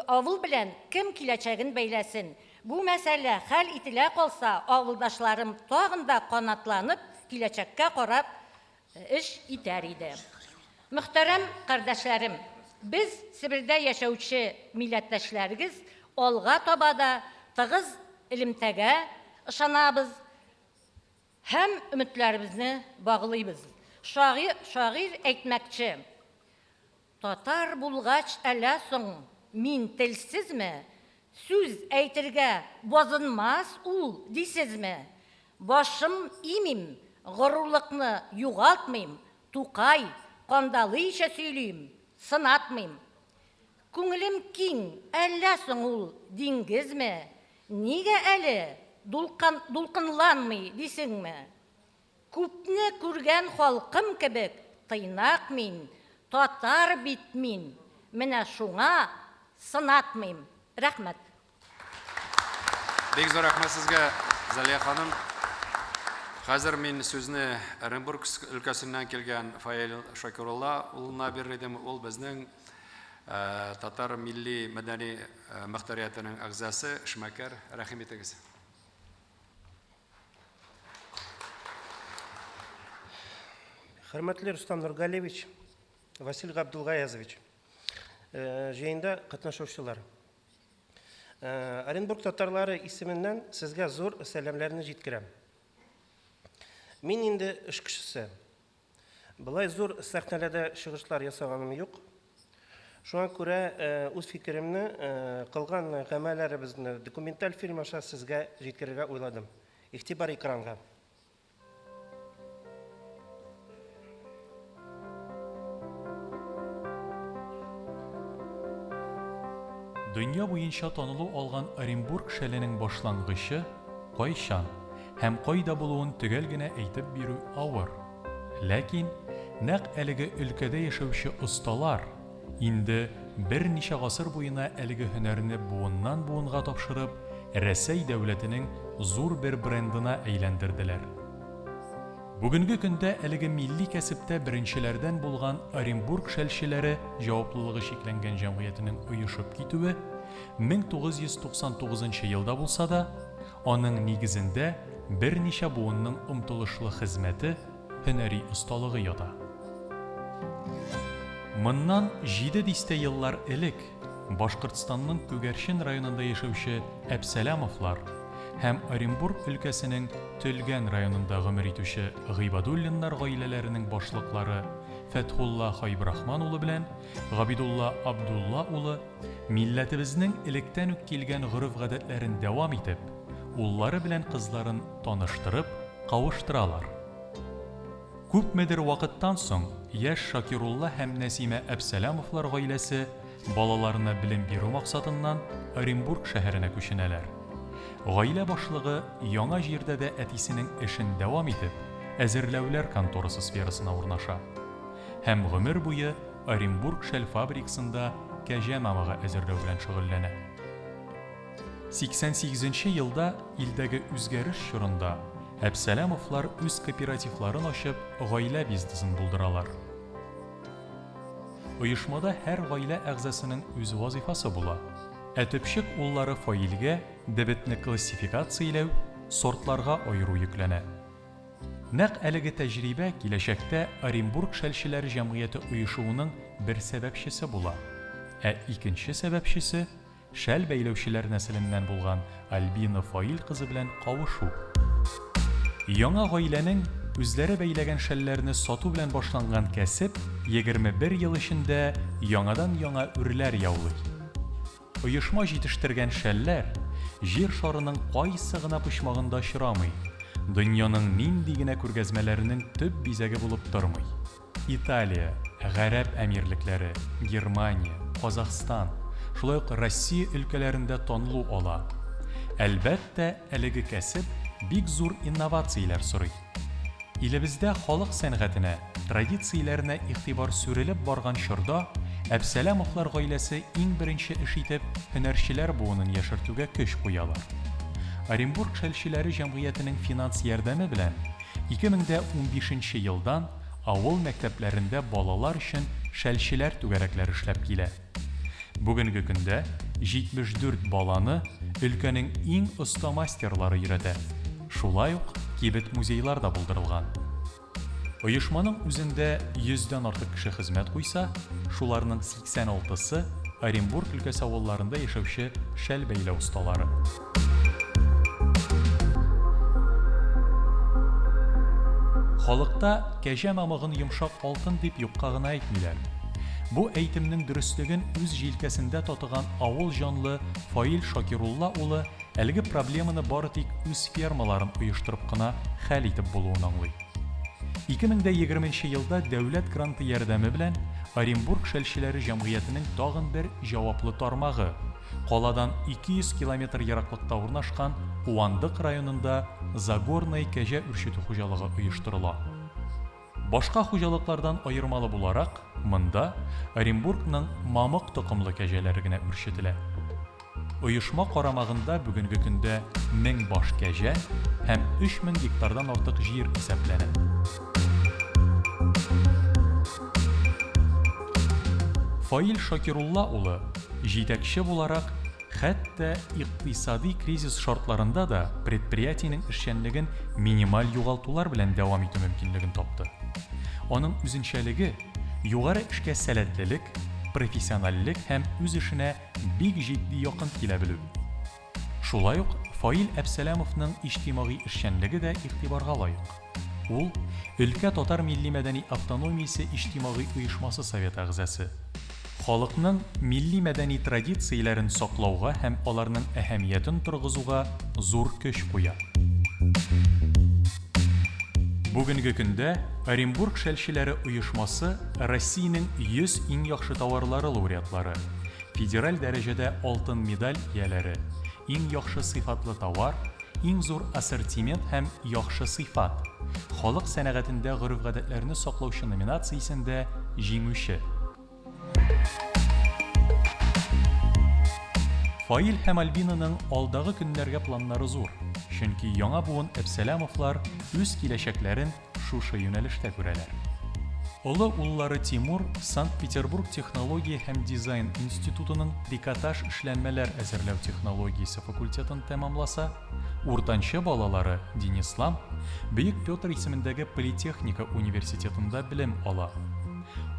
авыл белән кем киләчәген бәйләсен. Бу мәсьәлә хәл ителә калса, авылдашларым тагын да канатланып, киләчәккә карап эш итәр иде. Мөхтәрәм кардәшләрем, без Себердә яшәүче милләттәшләрегез алга таба да тыгыз элемтәгә ышанабыз һәм өметләребезне баглыйбыз. Шагыйрь, шагыйрь әйтмәкче: Татар булгач әллә соң мин телсезме? Сүз әйтергә базынмас ул дисезме? Башым имим, горурлыкны югалтмыйм, Тукай, Кандалыйча сөйлим, сынатмыйм. Күңелем киң, әллә соң ул диңгезме? Нигә әле дулкын, дулкынланмый дисеңме? Күпне күргән халкым кебек тыйнак мин, татар бит мин. Менә шуңа сынатмыйм. Рәхмәт. Бик зур рәхмәт сезгә, Залия ханым. Хәзер мин сүзне Оренбург өлкәсеннән килгән Фаил Шакирулла улына бирер идем. Ул безнең татар милли мәдәни мөхтәриятенең әгъзасы, эшмәкәр. Рәхим итегез. Хөрмәтле Рустам Нургалиевич, Василь Габдулгаязович, җыенда катнашучылар. Оренбург татарлары исеменнән сезгә зур сәламләрне җиткерәм. Мин инде эш кешесе. Болай зур сәхнәләрдә чыгышлар ясаганым юк. Шуңа күрә үз фикеремне, кылган гамәлләребезне документаль фильм аша сезгә җиткерергә уйладым. Игътибар экранга. Дөнья буенча танылу алган Оренбург шәленең башлангычы кайчан һәм кайда булуын төгәл генә әйтеп бирү авыр. Ләкин нәкъ әлеге өлкәдә яшәүче осталар инде берничә гасыр буена әлеге һөнәрне буыннан-буынга тапшырып, Рәсәй дәүләтенең зур бер брендына әйләндерделәр. Бүгенге көндә әлеге милли кәсептә беренчеләрдән булган Оренбург шәлчеләре җаваплылыгы чикләнгән җәмгыятенең оешып китүе 1999 елда булса да, аның нигезендә берничә буынның омтылышлы хезмәте, һөнәри осталыгы ята. Моннан җиде дистә еллар элек Башкортстанның Күгәрчен районында яшәүче Әпсәләмовлар һәм Оренбург өлкәсенең Төлгән районында гомер итүче Гыйбадуллиннар гаиләләренең башлыклары Фәтхулла Хайбрахман улы белән Габидулла Абдулла улы милләтебезнең электән үк килгән гореф-гадәтләрен дәвам итеп, уллары белән кызларын таныштырып, кавыштыралар. Күпмедер вакыттан соң яшь Шакирулла һәм Нәсимә Әпсәләмовлар гаиләсе балаларына белем бирү максатыннан Оренбург шәһәренә күченәләр. Гаилә башлыгы яңа җирдә дә әтисенең эшен дәвам итеп, әзерләүләр конторасы сферасына урнаша. Һәм гомер буе Оренбург шәл фабрикасында кәҗә мамыгы әзерләү белән шөгыльләнә. 88 нче елда илдәге үзгәреш чорында Әпсәләмовлар үз кооперативларын ачып, гаилә бизнесын булдыралар. Оешмада һәр гаилә әгъзасының үз вазыйфасы була. Ә төпчек уллары Фаилгә дебетне классификацияләү, сортларга аеру йөкләнә. Нәкъ әлеге тәҗрибә киләчәктә Оренбург шәлчеләре җәмгыяте оешуының бер сәбәпчесе була. Ә икенче сәбәпчесе, шәл бәйләүчеләр нәселеннән булган Альбина Фаил кызы белән кавышу. Яңа гаиләнең үзләре бәйләгән шәлләрне сату белән башланган кәсеп 21 ел эчендә яңадан-яңа үрләр яулый. Оешма җитештергән шәлләр Җир шарының кайсы гына почмагында очрамый, дөньяның нинди генә күргәзмәләренең төп бизәге булып тормый. Италия, Гарәп Әмирлекләре, Германия, Казахстан, шулай ук Россия өлкәләрендә танылу ала. Әлбәттә, әлеге кәсеп бик зур инновацияләр сорый. Илебездә халык сәнгатенә, традицияләренә игътибар сүрелеп барган чорда Әпсәләмовлар гаиләсе иң беренче эш итеп һөнәрчеләр буынын яшертүгә көч куялар. Оренбург шәлчеләре җәмгыятенең финанс ярдәме белән 2015 нче елдан авыл мәктәпләрендә балалар өчен шәлчеләр түгәрәкләре эшләп килә. Бүгенге көндә 74 баланы өлкәнең иң оста мастерлары өйрәтә. Шулай ук кибет-музейлар да булдырылган. Оешманың үзендә 100 дән артык кеше хезмәт куйса, шуларның 86 сы, Оренбург өлкәсе авылларында яшәүче шәл бәйләү осталары. Халыкта кәҗә мамыгын йомшак алтын дип юкка гына әйтмиләр. Бу әйтемнең дөреслеген үз җилкәсендә татыган авыл җанлы Фаил Шакирулла улы әлеге проблеманы бары тик үз фермаларын оештырып кына хәл итеп булуын аңлый. 2020 нче елда дәүләт гранты ярдәме белән Оренбург шәлчеләре җәмгыятенең тагын бер җаваплы тармагы, каладан 200 километр ераклыкта урнашкан Куандык районында Загорное кәҗә үрчетү хуҗалыгы оештырыла. Башка хуҗалыклардан аермалы буларак, монда Оренбургның мамык токымлы кәҗәләре генә үрчетелә. Оешма карамагында бүгенге көндә 1000 баш кәҗә һәм 3000 гектардан артык җир исәпләнә. Фаил Шакирулла улы, җитәкче буларак, хәтта икътисади кризис шартларында да предприятиенең эшчәнлеген минималь югалтулар белән дәвам итү мөмкинлеген тапты. Аның үзенчәлеге, югары эшкә сәләтлелек, профессиональлек һәм үз эшенә бик җитди якын килә белү. Шулай ук Фаил Әпсәләмовның иҗтимагый эшчәнлеге дә игътибарга лаек. Ул, өлкә татар милли-мәдәни автономиясе иҗтимагый оешмасы советы әгъзасы. Халыкның милли-мәдәни традицияләрен саклауга һәм аларның әһәмиятен торгызуга зур көч куя. Бүгенге көндә Оренбург шәлчеләре оешмасы Россиянең 100 иң яхшы товарлары лауреатлары, федераль дәрәҗәдә алтын медаль ияләре, иң яхшы сыйфатлы товар, иң зур ассортимент һәм яхшы сыйфат, халык сәнәгатендә гореф-гадәтләрне саклаучы номинациясендә җиңүче. Фаил һәм Альбинаның алдагы көннәргә планнары зур, чөнки яңа буын Әпсәләмовлар үз киләчәкләрен шушы юнәлештә күрәләр. Олы уллары Тимур Санкт-Петербург технология һәм дизайн институтының трикотаж эшләнмәләр әзерләү технологиясе факультетын тәмамласа, уртанчы балалары Денислам Бөек Петр исемендәге политехника университетында белем ала.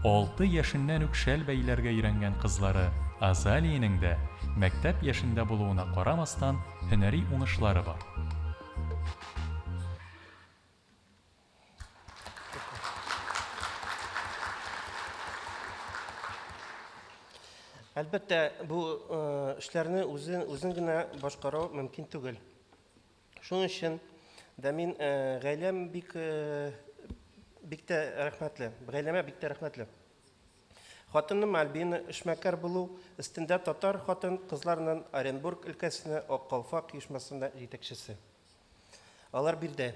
Алты яшеннән үк шәл бәйләргә өйрәнгән кызлары Азалиянең дә, мәктәп яшендә булуына карамастан, һөнәри уңышлары бар. Әлбәттә, бу эшләрне үзен, үзен генә башкару мөмкин түгел. Шуның өчен дә мин гаиләм бик бик тә рәхмәтле. Гаиләмә бик тә рәхмәтле. Хатыным Альбина эшмәкәр булу өстендә татар хатын кызларының Оренбург өлкәсенә Ак калфак оешмасында җитәкчесе. Алар бирдә.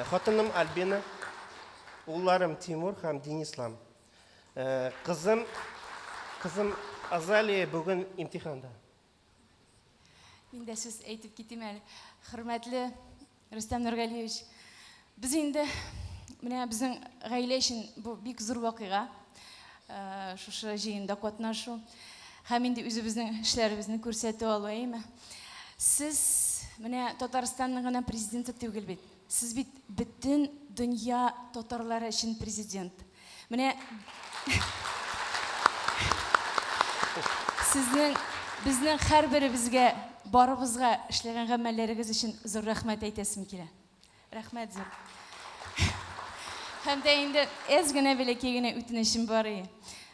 Хатыным Альбина, улларым Тимур һәм Денислам. Кызым, кызым Азалия бүген имтиханда. Мин дә сүз әйтеп китим әле. Хөрмәтле Рөстәм Нургалиевич, без инде менә безнең гаилә өчен бу бик зур вакыйга. Шушы җыенда катнашу һәм инде үзебезнең эшләребезне күрсәтү алу, әйеме? Сез менә Татарстанның гына президенты түгел бит. Сез бит бөтен дөнья татарлары өчен президент. Менә сезнең безнең һәрберебезгә, барыбызга эшләгән гамәлләрегез өчен зур рәхмәт әйтәсем килә. Рәхмәт зур. Һәм дә инде әз генә бәләкәй генә үтенечем бар и.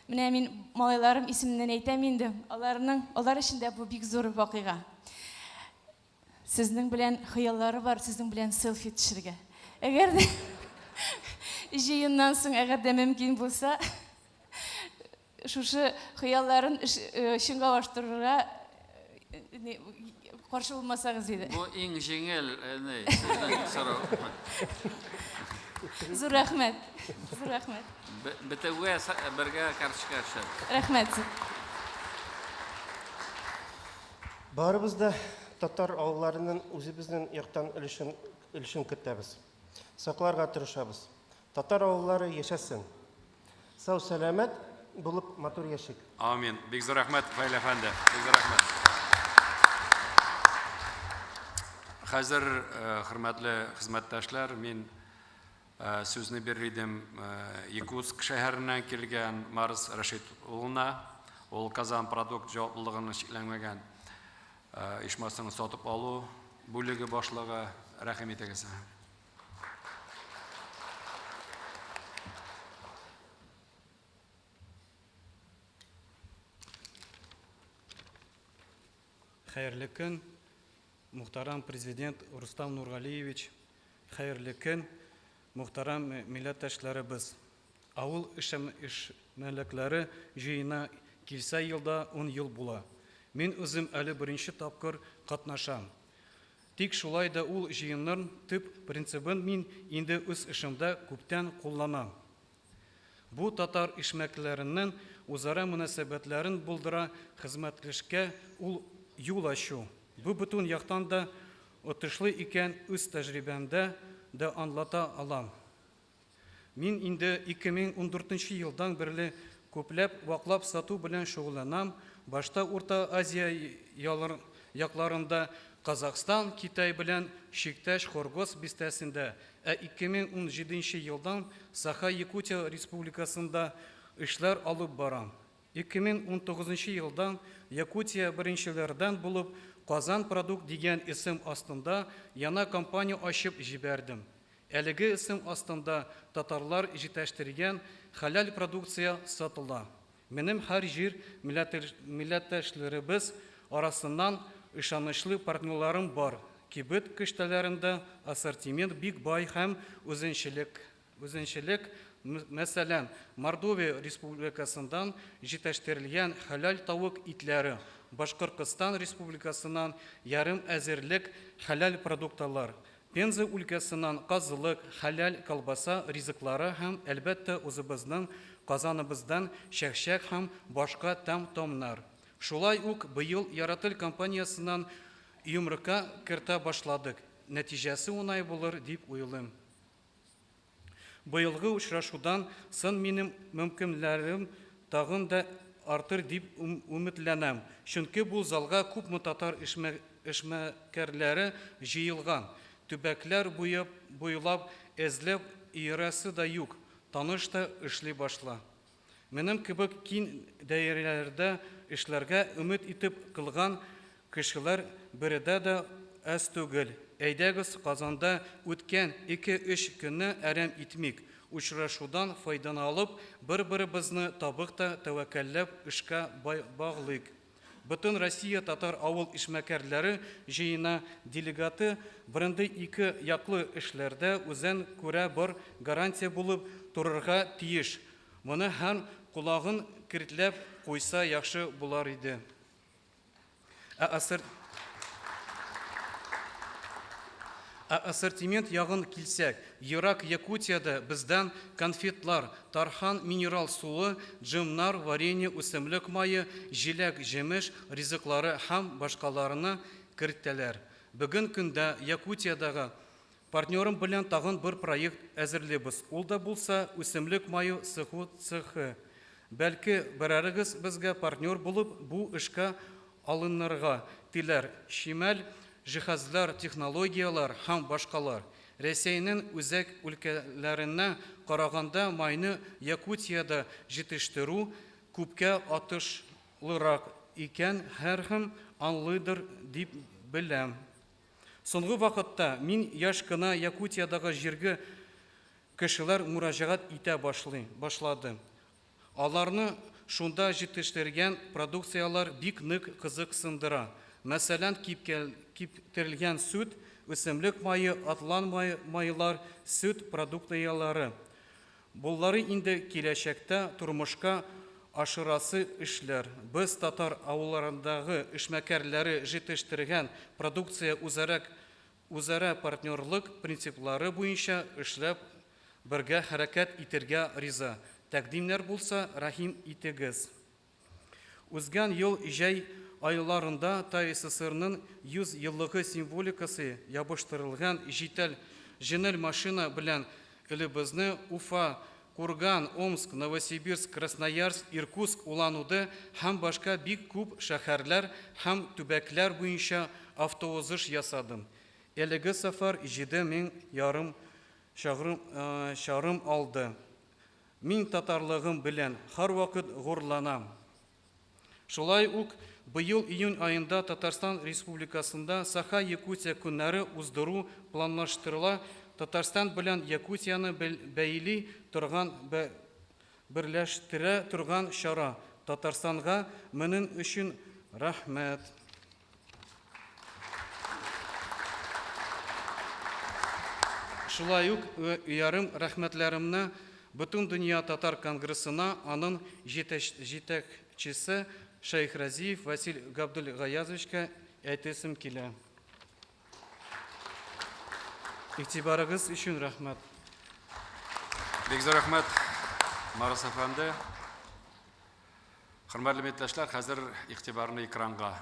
Менә мин малайларым исеменнән әйтәм инде, аларның, алар өчен дә бу бик зур вакыйга. Сезнең белән хыяллары бар, сезнең белән селфи төшергә. Әгәр дә җыеннан соң, әгәр дә мөмкин булса, шушы хыялларын чынга аштырырга каршы булмасагыз иде. Бу иң җиңел, ни, сезнең сорау. Зур рәхмәт. Зур рәхмәт. Бетүгә бергә карточка төшә. Рәхмәт. Барыбыз да татар авылларының үзебезнең яктан өлешен, өлешен кертәбез. Сакларга тырышабыз. Татар авыллары яшәсен. Сау сәламәт булып матур яшик. Амин. Бик зур рәхмәт, Фаил әфәнде. Бик зур рәхмәт. Хәзер, хөрмәтле хезмәттәшләр, мин сүзне бирер идем Якутск шәһәреннән килгән Марс Рәшит улына. Ул Казан продукт җаваплылыгын чикләнмәгән оешмасының сатып алу бүлеге башлыгы. Рәхим итегез. Хәерле көн, мөхтәрәм президент Рустам Нургалиевич, хәерле көн, мөхтәрәм милләттәшләребез. Авыл эшмәлекләре җыенына килсә елда 10 ел була. Мин үзем әле беренче тапкыр катнашам. Тик шулай да ул җыенның төп принцибын мин инде үз эшемдә күптән кулланам. Бу татар эшмәкләренең үзара мөнәсәбәтләрен булдыра, хезмәтлешкә ул юл ачу. Бу бөтен яктан да отышлы икән үз тәҗрибәмдә дә аңлата алам. Мин инде 2014 елдан бирле күпләп ваклап сату белән шөгыльләнәм. Башта Урта Азия якларында Казахстан, Китай белән чиктәш Хоргос бистәсендә, ә 2017 елдан Саха-Якутия Республикасында эшләр алып барам. 2019 елдан Якутия беренчеләрдән булып Казан продукт дигән исем астында яңа компания ачып җибәрдем. Әлеге исем астында татарлар җитештерген хәләл продукция сатыла. Минем һәр җир милләттәшләребез арасыннан ышанычлы партнерларым бар. Кибет киштәләрендә ассортимент бик бай һәм үзенчәлек. Үзенчәлек, мәсәлән, Мордовия Республикасыннан җитештерелгән хәләл тавык итләре, Башкортстан Республикасыннан ярым әзерлек хәләл продуктлар, Пенза өлкәсеннән казылык, хәләл колбаса ризыклары һәм, әлбәттә, үзебезнең Казаныбыздан чәкчәк һәм башка тәм-томнар. Шулай ук быел Ярател компаниясеннән йомырка кертә башладык. Нәтиҗәсе уңай булыр дип уйлыйм. Быелгы очрашудан соң минем мөмкинлекләрем тагын да артыр дип өметләнәм. Чөнки бу залга күпме татар эшмәкәрләре җыелган. Төбәкләр буйлап эзләп йөрәсе дә юк, таныш та эшли башла. Минем кебек киң даирәләрдә эшләргә өмет итеп кылган кешеләр биредә дә әз түгел. Әйдәгез, Казанда үткән 2-3 көнне әрәм итмик. Очрашудан файдаланып, бер-беребезне табык та тәвәккәлләп эшкә баглыйк. Бөтен Россия татар авыл эшмәкәрләре җыены делегаты бренды ике яклы эшләрдә үзен күрә бер гарантия булып торырга тиеш. Моны һәр колагын киртләп куйса яхшы булар иде. Ә Ә ассортимент ягын килсәк, ерак Якутиядә бездән конфетлар, Тархан минерал суы, джемнар, варенье, үсемлек мае, җиләк-җимеш ризыклары һәм башкаларны кертәләр. Бүген көндә Якутиядәге партнерым белән тагын бер проект әзерлибез. Ул да булса үсемлек мае сыгу цехы. Бәлки берәрегез безгә партнер булып бу эшкә алынырга теләр. Чимал, җиһазлар, технологияләр һәм башкалар. Рәсәйнең үзәк өлкәләренә караганда майны Якутиядә җитештерү күпкә отышлырак икән, һәркем аңлыйдыр дип беләм. Соңгы вакытта мин еш кына Якутиядәге җиргә кешеләр мөрәҗәгать итә башлый, башлады. Аларны шунда җитештергән продукцияләр бик нык кызыксындыра. Мәсәлән, киптерелгән сөт, үсемлек мае, атлан майлар, сөт продукцияләре. Болары инде киләчәктә тормышка ашырасы эшләр. Без татар авылларындагы эшмәкәрләре җитештергән продукция үзара үзара партнерлык принциплары буенча эшләп бергә хәрәкәт итәргә риза. Тәкъдимнәр булса, рәхим итегез. Узган ел җәй айларында ТАССРның 100 еллыгы символикасы ябыштырылган җитәл җиңел машина белән илебезне Уфа, Курган, Омск, Новосибирск, Красноярск, Иркутск, Улан-Удэ һәм башка бик күп шәһәрләр һәм төбәкләр буенча автоузыш ясадым. Әлеге сәфәр 7500 чакрым алды. Мин татарлыгым белән һәрвакыт горурланам. Шулай ук быел июнь аенда Татарстан Республикасында Саха-Якутия көннәре уздыру планлаштырыла. Татарстан белән Якутияне бәйли торган, берләштерә торган чара. Татарстанга моның өчен рәхмәт. Шулай ук ярым рәхмәтләремне Бөтендөнья татар конгрессына, аның җитәкчесе Шәйхразиев Васил Габдулгаязовичка әйтәсем килә. Игътибарыгыз өчен рәхмәт. Бик зур рәхмәт, Марас әфәнде. Хөрмәтле милләттәшләр, хәзер игътибарны экранга.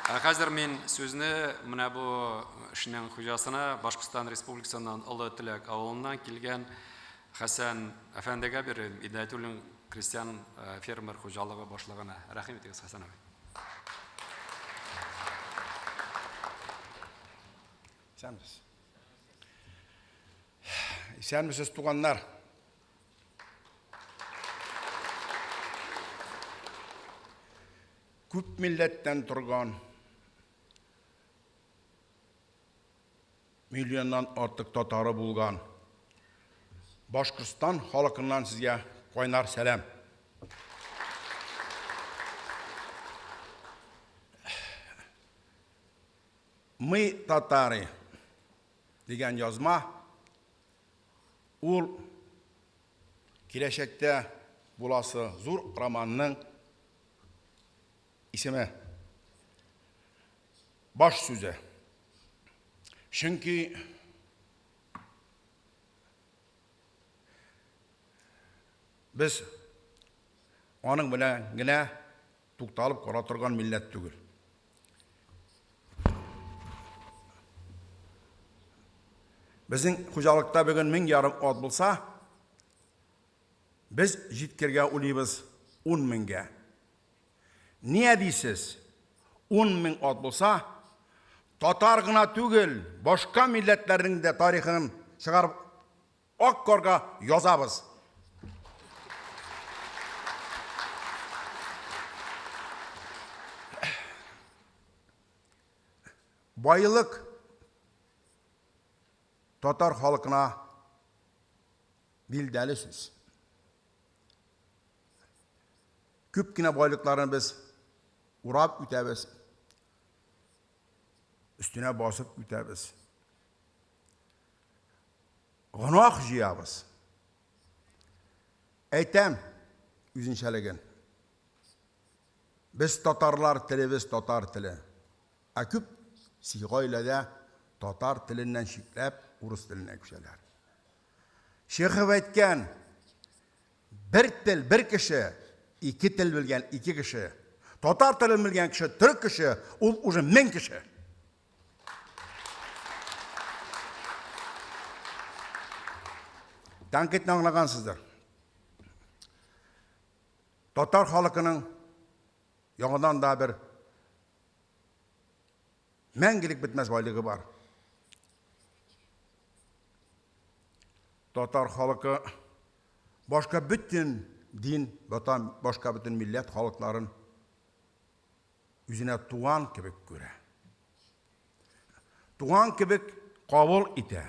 Ә хәзер мин сүзне менә бу эшнең хуҗасына, Башкортстан Республикасыннан Олы Теләк авылыннан килгән Хәсән әфәндегә бирәм, Идаятуллин крестьян фермер хуҗалыгы башлыгына. Рәхим итегез, Хәсән абый. Исәнмесез. Исәнмесез, туганнар. Күп милләттән торган, миллионнан артык татары булган Башкортстан халкыннан сезгә кайнар сәлам. Мы татары дигән язма ул киләчәктә буласы зур романның исеме. Баш сүзе. Чөнки Без аның белән генә тукталып кала торган милләт түгел. Безнең хуҗалыкта бүген 1500 ат булса, без җиткергә уйлыйбыз 10 меңгә. Ния дисез? 10 мең ат булса, татар гына түгел, башка милләтләрнең дә тарихын чыгарып ак карга язабыз. Байлык татар халкына билдәле сүз. Күп кенә байлыкларын без урап үтәбез, өстенә басып үтәбез. Гөнаһ җыябыз. Әйтәм үзенчәлеген. Без татарлар телебез татар теле. Ә күп гаиләдә татар теленнән чикләп урыс теленә күчәләр. Чехов әйткән, бер тел, бер кеше, ике тел белгән ике кеше. Татар телен белгән кеше, төрек кеше, ул уже 1000 кеше. Тәнкыйтьне аңлагансыздыр. Татар халкының яңадан да бер мәңгелек бетмәс байлыгы бар. Татар халкы башка бөтен дин, башка бөтен милләт халыкларын үзенә туган кебек күрә. Туган кебек кабул итә.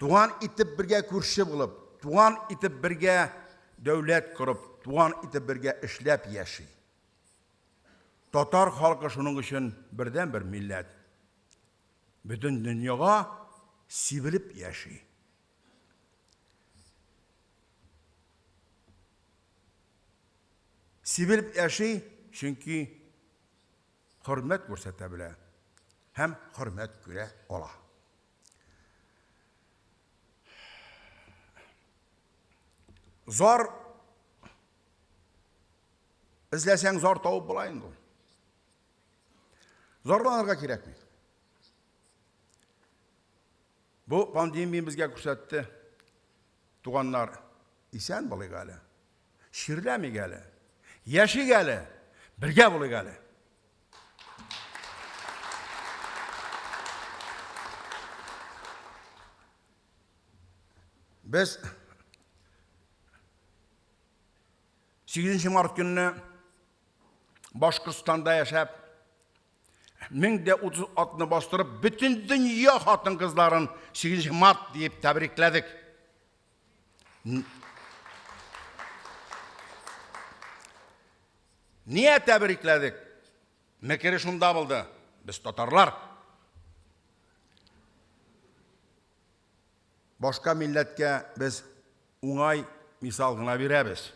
Туган итеп бергә күрше булып, туган итеп бергә дәүләт корып, туган итеп бергә эшләп яши. Татар халкы шуның өчен бердән-бер милләт. Бөтен дөньяга сибелеп яши. Сибелеп яши, чөнки хөрмәт күрсәтә белә һәм хөрмәт күрә ала. Зар эзләсәң, зар табып була инде ул. Зарланырга кирәкми. Бу пандемия безгә күрсәтте. Туганнар, исән булыйк әле. Чирләмик әле. Яшик әле. Бергә булыйк әле. Без 8 март көнне Башкортстанда яшәп, 1030 атны бастырып, бөтен дөнья хатын-кызларын 8 март диеп тәбрикләдек. Ния тәбрикләдек? Мәкере шунда булды. Без татарлар. Башка милләткә без уңай мисал гына бирәбез.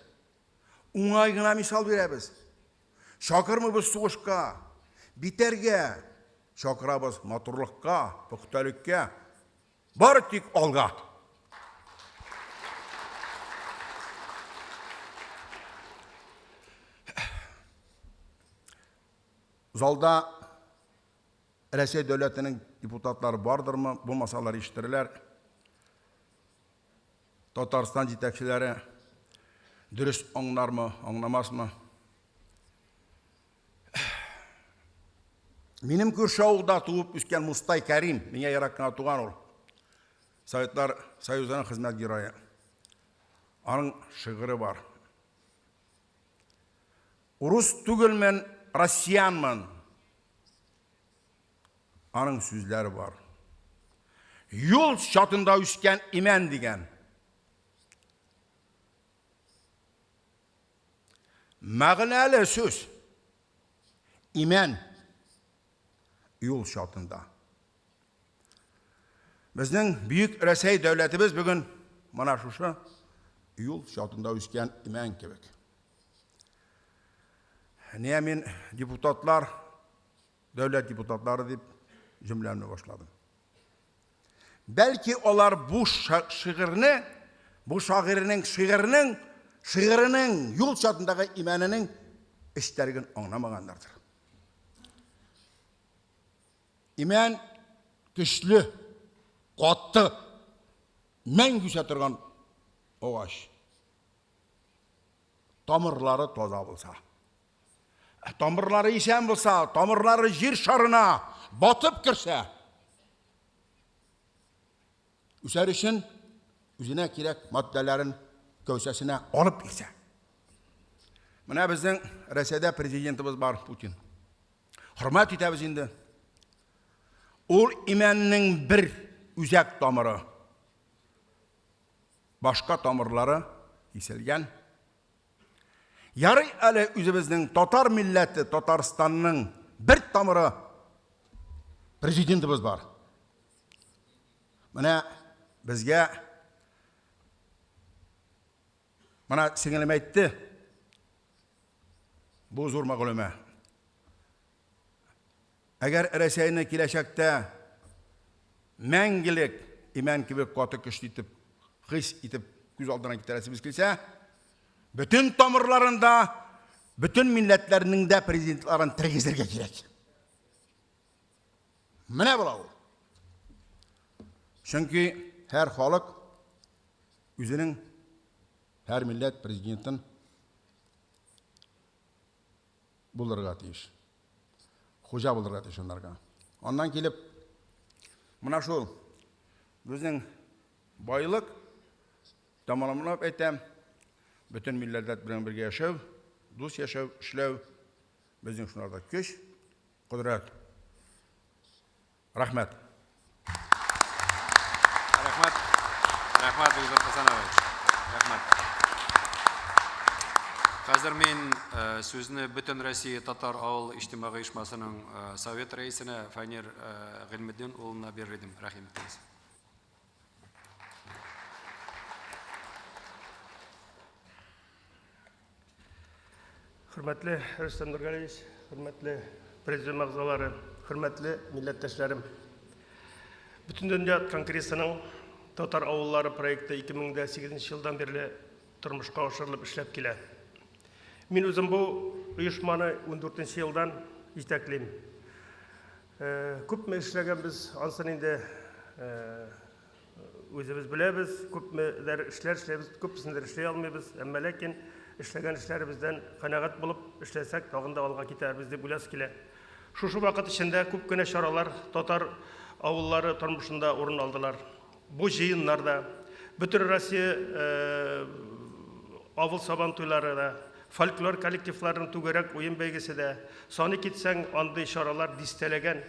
Уңай гына мисал бирәбез. Чакырмыйбыз сугышка, битәргә, чакырабыз матурлыкка, пөхтәлеккә. Бары тик алга. Залда Рәсәй дәүләтенең депутатлары бардырмы, булмасалар ишетерләр. Татарстан җитәкчеләре дөрес аңлармы, аңламасмы? Минем күрше авылда туып үскән Мустай Кәрим, миңа ерак кына туган ул. Советлар Союзының хезмәт герое. Аның шигыре бар. Урыс түгелмен, россиянмын. Аның сүзләре бар. Юл чатында үскән имән дигән. Мәгънәле сүз. Имән юл чатында. Безнең бөек Рәсәй дәүләтебез бүген менә шушы юл чатында үскән имән кебек. Ния мин депутатлар, дәүләт депутатлары дип җөмләмне башладым. Бәлки алар бу шигырьне, бу шагыйрьнең шигыренең шигыренең юл чатындагы имәненең эчтәлеген аңламаганнардыр. Имән көчле, катты, мәңге үсә торган агач. Тамырлары таза булса. Ә тамырлары исән булса, тамырлары җир шарына батып керсә, үсәр өчен үзенә кирәк матдәләрен кәүсәсенә алып килсә. Менә безнең Рәсәйдә президентыбыз бар, Путин. Хөрмәт итәбез инде. Ул имәннең бер үзәк тамыры. Башка тамырлары киселгән. Ярый әле үзебезнең татар милләте, Татарстанның бер тамыры президентыбыз бар. Менә безгә менә сеңелем әйтте. Бу зур мәгълүмат. Әгәр Рәсәйне киләчәктә мәңгелек имән кебек каты көчле итеп, хис итеп күз алдына китерәсебез килсә, бөтен тамырларында, бөтен милләтләрнең дә президентларын тергезергә кирәк. Менә була ул. Чөнки һәр халык үзенең һәр милләт президентын булырга тиеш. Хуҗа булырга тиеш анарга. Аннан килеп, менә шул безнең байлык, тамамлап әйтәм, бөтен милләтләр белән бергә яшәү, дус яшәү, эшләү, безнең шунарда көч, кодрәт. Рәхмәт. Рәхмәт. Рәхмәт, Илдар Хасанович. Рәхмәт. Хәзер мин сүзне Бөтен Россия татар авыл иҗтимагый оешмасының совет рәисенә Фәнир Гыйльметдин улына бирер идем. Рәхим итегез. Хөрмәтле Рөстәм Нургалиевич, хөрмәтле президиум әгъзалары, хөрмәтле милләттәшләрем. Бөтендөнья конгрессының татар авыллары проекты 2008 елдан бирле тормышка ашырылып эшләп килә. Мин үзем бу оешманы 14 елдан җитәклим. Күпме эшләгәнбез, ансын инде үзебез беләбез, күпмедер эшләр эшләйбез, күпмесендер эшли алмыйбыз, әмма ләкин эшләгән эшләребездән канәгать булып эшләсәк, тагын да алга китәрбез дип уйлас килә. Шушы вакыт эчендә күп кенә чаралар татар авыллары тормышында урын алдылар. Бу җыеннар да, бөтен Россия авыл сабан туйлары да, фольклор коллективларының түгәрәк уен бәйгесе дә, саны китсәң, андый чаралар дистәләгән.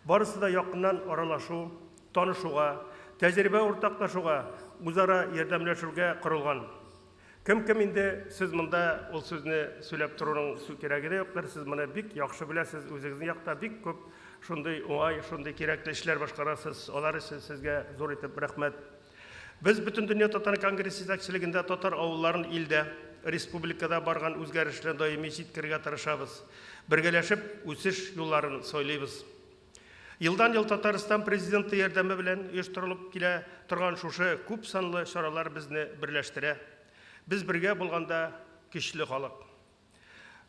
Барысы да якыннан аралашу, танышуга, тәҗрибә уртаклашуга, үзара ярдәмләшүгә корылган. Кем-кем инде сез монда ул сүзне сөйләп торуның кирәге дә юктыр, сез моны бик яхшы беләсез, үзегезнең якта бик күп шундый уңай, шундый кирәкле эшләр башкарасыз. Алар өчен сезгә зур итеп рәхмәт. Без Бөтендөнья татар конгрессы җитәкчелегендә татар авылларын илдә, республикада барган үзгәрешләрне даими җиткерергә тырышабыз. Бергәләшеп үсеш юлларын сайлыйбыз. Елдан-ел Татарстан президенты ярдәме белән оештырылып килә торган шушы күп санлы чаралар безне берләштерә. Без бергә булганда көчле халык.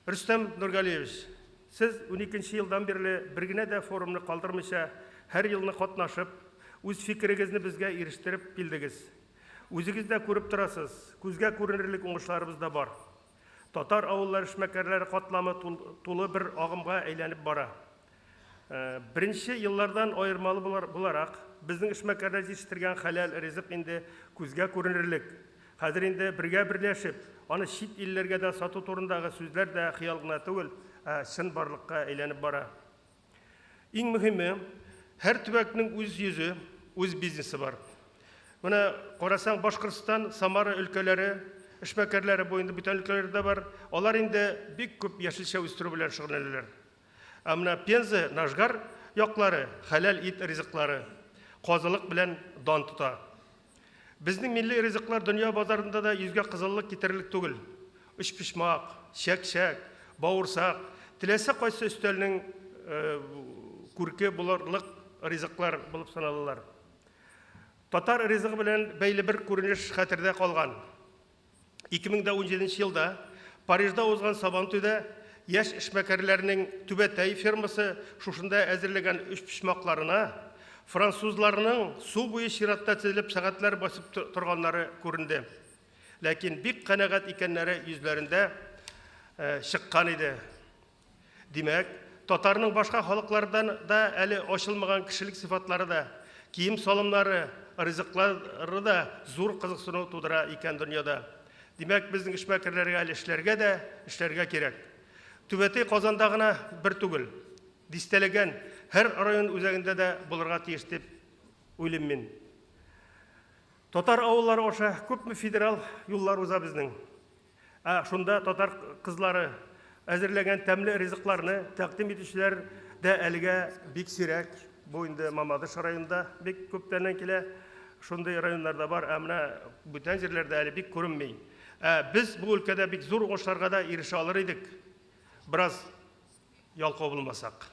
Рөстәм Нургалиевич, сез 12 елдан бирле бер генә дә форумны калдырмыйча, һәр елны катнашып, үз фикерегезне безгә ирештереп килдегез. Үзегез дә күреп торасыз, күзгә күренерлек уңышларыбыз да бар. Татар авыллары эшмәкәрләре катламы тулы бер агымга әйләнеп бара. Беренче еллардан аермалы буларак, безнең эшмәкәрләр җитештергән хәләл ризык инде күзгә күренерлек. Хәзер инде бергә берләшеп, аны чит илләргә дә сату турындагы сүзләр дә хыял гына түгел, ә чынбарлыкка әйләнеп бара. Иң мөһиме, һәр төбәкнең үз йөзе, үз бизнесы бар. Менә карасаң, Башкортстан, Самара өлкәләре эшмәкәрләре бу инде бүтән өлкәләрдә бар. Алар инде бик күп яшелчә үстерү белән шөгыльләнәләр. Ә менә Пенза, Нажгар яклары хәләл ит ризыклары, казылык белән дан тота. Безнең милли ризыклар дөнья базарында да йөзгә кызыллык китерерлек түгел. Өчпочмак, чәк-чәк, бавырсак, теләсә кайсы өстәлнең күрке булырлык ризыклар булып саналалар. Татар ризыгы белән бәйле бер күренеш хәтердә калган. 2017 елда Парижда узган Сабантуйда яшь эшмәкәрләрнең Түбәтәй фермасы шушында әзерләгән өчпочмакларына французларның су буе чиратта тезелеп сәгатьләр басып торганнары күренде. Ләкин бик канәгать икәннәре йөзләрендә чыккан иде. Димәк, татарның башка халыклардан да әле ачылмаган кешелек сыйфатлары да, кием-салымнары, ризыклары да зур кызыксыну тудыра икән дөньяда. Димәк, безнең эшмәкәрләргә әле эшләргә дә, эшләргә кирәк. Түбәтәй Казанда гына бер түгел, дистәләгән һәр район үзәгендә дә булырга тиеш дип уйлыйм мин. Татар авыллары аша күпме федерал юллар уза безнең. Ә шунда татар кызлары әзерләгән тәмле ризыкларны тәкъдим итүчеләр дә әлегә бик сирәк. Бу инде Мамадыш районында бик күптәннән килә. Шундый районнарда бар, ә менә бүтән җирләрдә әле бик күренми. Ә без бу өлкәдә бик зур уңышларга да ирешә алыр идек, бераз ялкау булмасак.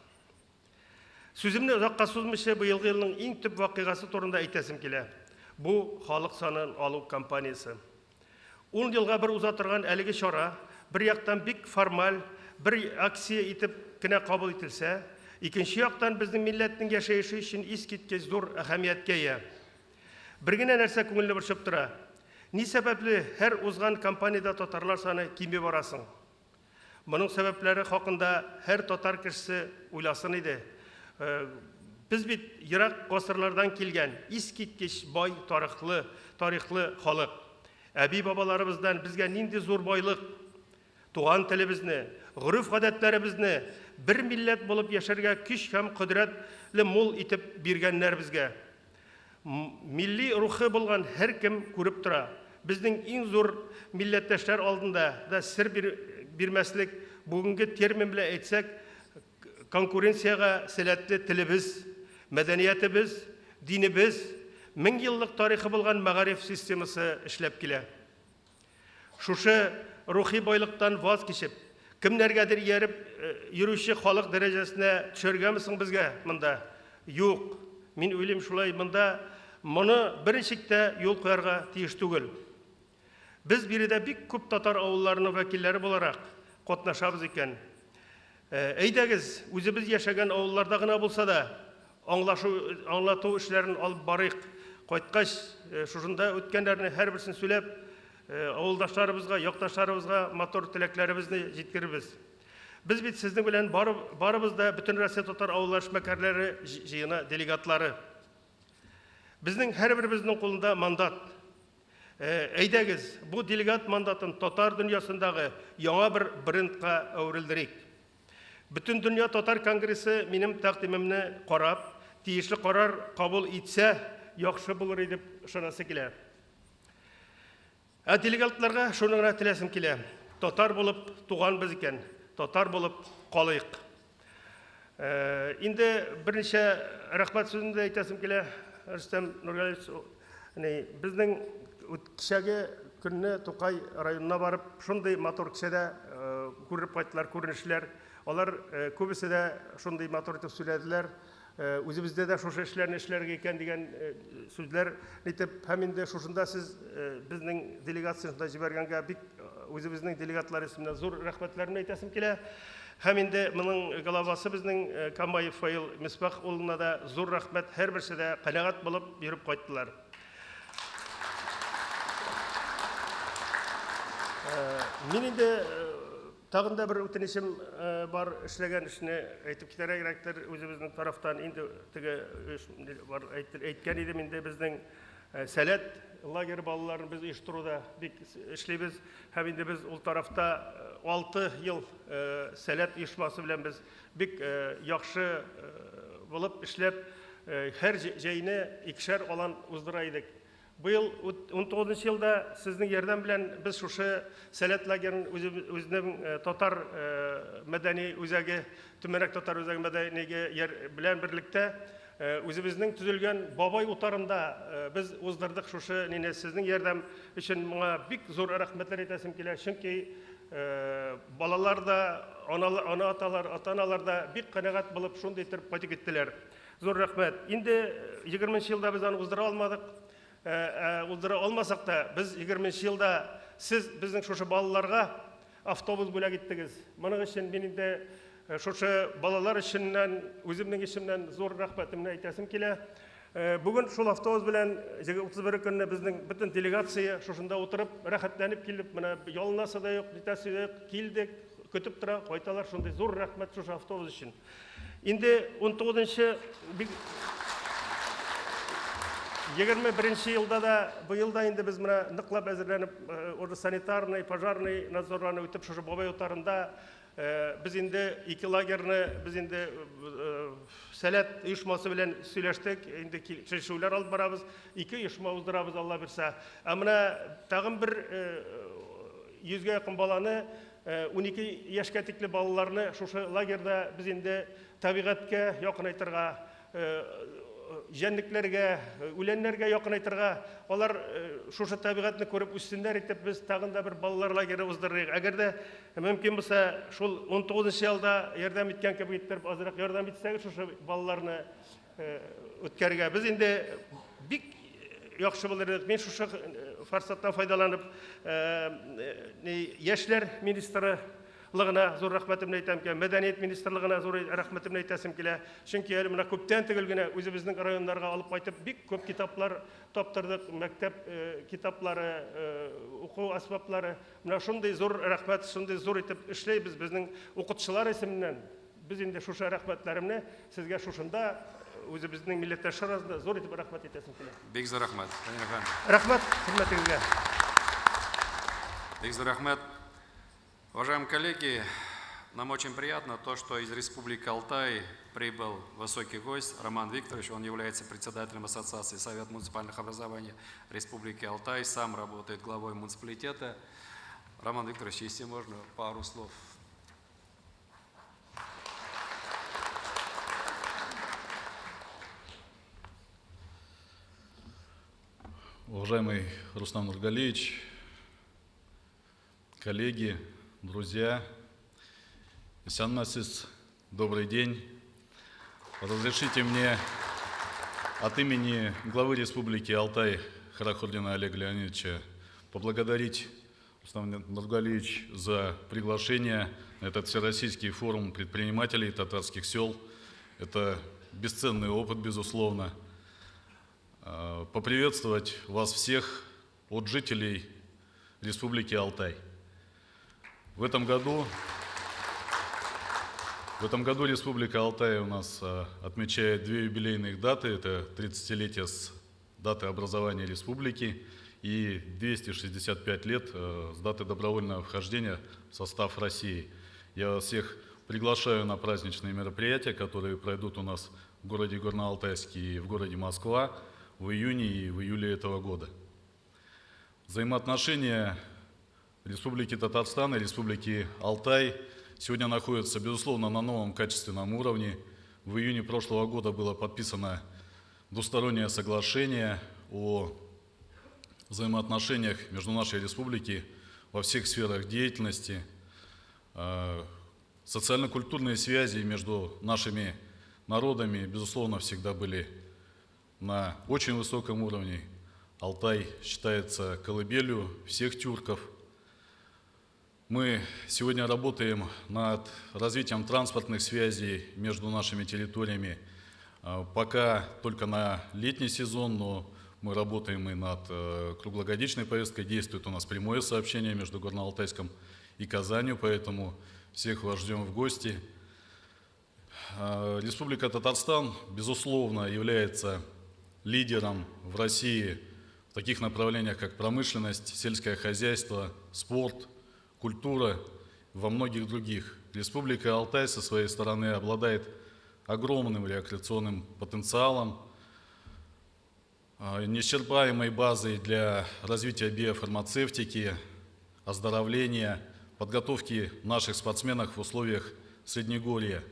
Сүземне озакка сузмыйча, быелгы елның иң төп вакыйгасы турында әйтәсем килә. Бу халык санын алу кампаниясе. Ун елга бер уза торган әлеге чара бер яктан бик формаль бер акция итеп кенә кабул ителсә, икенче яктан безнең милләтнең яшәеше өчен искиткеч зур әһәмияткә ия. Бер генә нәрсә күңелне борчып тора. Ни сәбәпле һәр узган кампаниядә татарлар саны кими бара соң? Моның сәбәпләре хакында һәр татар кешесе уйласын иде. Без бит ерак гасырлардан килгән искиткеч бай тарихлы, тарихлы халык. Әби-бабаларыбыздан безгә нинди зур байлык, туган телебезне, гореф-гадәтләребезне бер милләт булып яшәргә көч һәм кодрәтле мул итеп биргәннәр безгә. Милли рухы булган һәркем күреп тора. Безнең иң зур милләттәшләр алдында да сер бирмәслек, бүгенге термин белән әйтсәк, конкуренциягә сәләтле телебез, мәдәниятебез, динебез, мең еллык тарихы булган мәгариф системасы эшләп килә. Шушы рухи байлыктан ваз кичеп, кемнәргәдер ияреп йөрүче халык дәрәҗәсенә төшәргәме соң безгә монда? Юк, мин уйлыйм шулай, монда моны берничек тә юл куярга тиеш түгел. Без биредә бик күп татар авылларының вәкилләре буларак катнашабыз икән. Әйдәгез, үзебез яшәгән авылларда гына булса да, аңлашу, аңлату эшләрен алып барыйк. Кайткач, шушында үткәннәрне һәрберсен сөйләп, авылдашларыбызга, якташларыбызга матур теләкләребезне җиткерербез. Без бит сезнең белән барыбыз да Бөтенроссия татар авыллар эшмәкәрләре җыены делегатлары. Безнең һәрберебезнең кулында мандат. Әйдәгез, бу делегат мандатын татар дөньясындагы яңа бер брендка әверелдерик. Бөтендөнья татар конгрессы минем тәкъдимемне карап, тиешле карар кабул итсә, яхшы булыр иде дип ышанасы килә. Ә делегатларга шуны гына теләсем килә. Татар булып туганбыз икән, татар булып калыйк. Инде берничә рәхмәт сүзен дә әйтәсем килә, Рөстәм Нургалиевич. Безнең кичәге көнне Тукай районына барып, шундый матур кичәдә күреп кайттылар, күренешләр. Алар күбесе дә шундый матур итеп сөйләделәр. Үзебездә дә шушы эшләрне эшләргә икән дигән сүзләр итеп, һәм инде шушында сез безнең делегацияне җибәргәнгә бик үзебезнең делегатлар исеменнән зур рәхмәтләремне әйтәсем килә. Һәм инде моның главасы безнең Камаев Фаил Мисбах улына да зур рәхмәт, һәрберсе дә канәгать булып йөреп кайттылар. Мин инде тагын да бер үтенечем бар, эшләгән эшне әйтеп китәргә кирәктер үзебезнең тарафтан. Инде теге бар әйткән идем инде, безнең Сәләт лагерь балаларын без оештыруда бик эшлибез. Һәм инде без ул тарафта 6 ел Сәләт оешмасы белән без бик яхшы булып эшләп, һәр җәйне икешәр алан уздыра идек. Быел 19 елда сезнең ярдәм белән без шушы Сәләт лагерын үзенең татар мәдәни үзәге, Төмәнәк татар үзәге мәдәниге белән берлектә үзебезнең төзелгән Бабай утарында без уздырдык шушы нине. Сезнең ярдәм өчен моңа бик зур рәхмәтләр әйтәсем килә, чөнки балалар да, ана аталар, ата-аналар да бик канәгать булып шундый итеп кайтып киттеләр. Зур рәхмәт. Инде 20 елда без аны уздыра алмадык. уздыра алмасак та, без 20 елда сез безнең шушы балаларга автобус бүләк иттегез. Моның өчен мин инде шушы балалар өченнән, үземнең исемнән зур рәхмәтемне әйтәсем килә. Бүген шул автобус белән 31 көнне безнең бөтен делегация шушында утырып, рәхәтләнеп килеп, менә ялынасы да юк, нитәсе дә юк, килдек, көтеп тора, кайталар. Шундый зур рәхмәт шушы автобус өчен. Инде 19-нчы 21 елда да, быел да инде без менә ныклап әзерләнеп, уже санитарный, пожарный надзорларны үтеп, шушы Бабай утарында без инде ике лагерьны, без инде Сәләт оешмасы белән сөйләштек, инде килешүләр алып барабыз, ике оешма уздырабыз, Алла бирсә. Ә менә тагын бер 100гә якын баланы, 12 яшькә тикле балаларны шушы лагерьда без инде табигатькә якынайтырга, җәнлекләргә, үләннәргә якынайтырга, алар шушы табигатьне күреп үссеннәр итеп без тагын да бер балалар лагере уздырыйк. Әгәр дә мөмкин булса, шул 19 елда ярдәм иткән кебек иттереп азрак ярдәм итсәгез шушы балаларны үткәрергә. Без инде бик яхшы булыр идек. Мин шушы форсаттан файдаланып, яшьләр министры лыгына зур рәхмәтемне әйтәм килә, мәдәният министрлыгына зур рәхмәтемне әйтәсем килә. Чөнки әле менә күптән түгел генә үзебезнең районнарга алып кайтып бик күп китаплар таптырдык, мәктәп китаплары, уку әсбаплары. Менә шундый зур рәхмәт, шундый зур итеп эшләйбез безнең укытучылар исеменнән. Без инде шушы рәхмәтләремне сезгә шушында үзебезнең милләттәшләр арасында зур итеп рәхмәт әйтәсем килә. Бик зур рәхмәт. Рәхмәт хөрмәтегезгә. Бик зур рәхмәт. Уважаемые коллеги, нам очень приятно то, что из Республики Алтай прибыл высокий гость Роман Викторович. Он является председателем Ассоциации Совет муниципальных образований Республики Алтай, сам работает главой муниципалитета. Роман Викторович, если можно, пару слов. Уважаемый Рустам Нургалиевич, коллеги, друзья, Исәнмесез, добрый день. Разрешите мне от имени главы Республики Алтай Хорохордина Олега Леонидовича поблагодарить Рустама Нургалиевича за приглашение на этот Всероссийский форум предпринимателей татарских сел. Это бесценный опыт, безусловно. Поприветствовать вас всех от жителей Республики Алтай. В этом году Республика Алтай у нас отмечает две юбилейных даты. Это 30-летие с даты образования республики и 265 лет с даты добровольного вхождения в состав России. Я вас всех приглашаю на праздничные мероприятия, которые пройдут у нас в городе Горно-Алтайске и в городе Москва в июне и в июле этого года. Взаимоотношения Республики Татарстан и Республики Алтай сегодня находятся, безусловно, на новом качественном уровне. В июне прошлого года было подписано двустороннее соглашение о взаимоотношениях между нашей республикой во всех сферах деятельности. Социально-культурные связи между нашими народами, безусловно, всегда были на очень высоком уровне. Алтай считается колыбелью всех тюрков. Мы сегодня работаем над развитием транспортных связей между нашими территориями. Пока только на летний сезон, но мы работаем и над круглогодичной повесткой. Действует у нас прямое сообщение между Горно-Алтайском и Казанью, поэтому всех вас ждем в гости. Республика Татарстан, безусловно, является лидером в России в таких направлениях, как промышленность, сельское хозяйство, спорт, культура, во многих других. Республика Алтай со своей стороны обладает огромным рекреационным потенциалом, неисчерпаемой базой для развития биофармацевтики, оздоровления, подготовки наших спортсменов в условиях Среднегорья.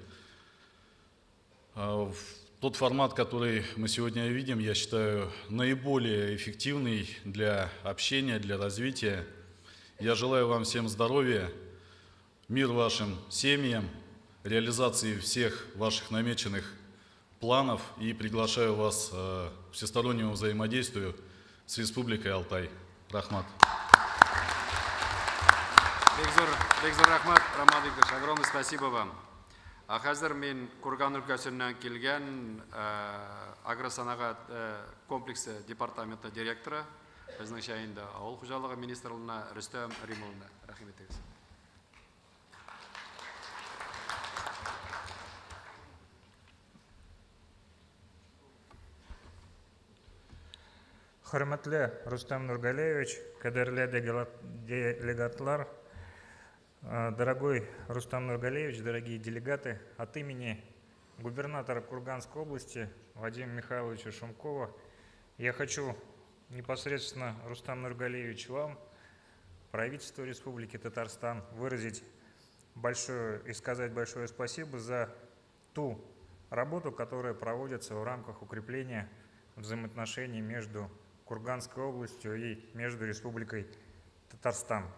Тот формат, который мы сегодня видим, я считаю, наиболее эффективный для общения, для развития. Я желаю вам всем здоровья, мир вашим семьям, реализации всех ваших намеченных планов и приглашаю вас к всестороннему взаимодействию, с Республикой Алтай. Рәхмәт. Бик зур, бик зур рәхмәт, Роман Викторович, огромное спасибо вам. Ә хәзер мин Курган өлкәсеннән килгән агросәнәгать комплексы департаменты директоры, безнеңчә инде авыл хуҗалыгы министрлыгына Рөстәм Римовны рәхим итегез. Хөрмәтле Рустам Нургалиевич, кадерле делегатлар, дорогой Рустам Нургалиевич, дорогие делегаты, от имени губернатора Курганской области Вадима Михайловича Шумкова я хочу непосредственно, Рустам Нургалиевич, вам, правительству Республики Татарстан, выразить большое и сказать большое спасибо за ту работу, которая проводится в рамках укрепления взаимоотношений между Курганской областью и между Республикой Татарстан.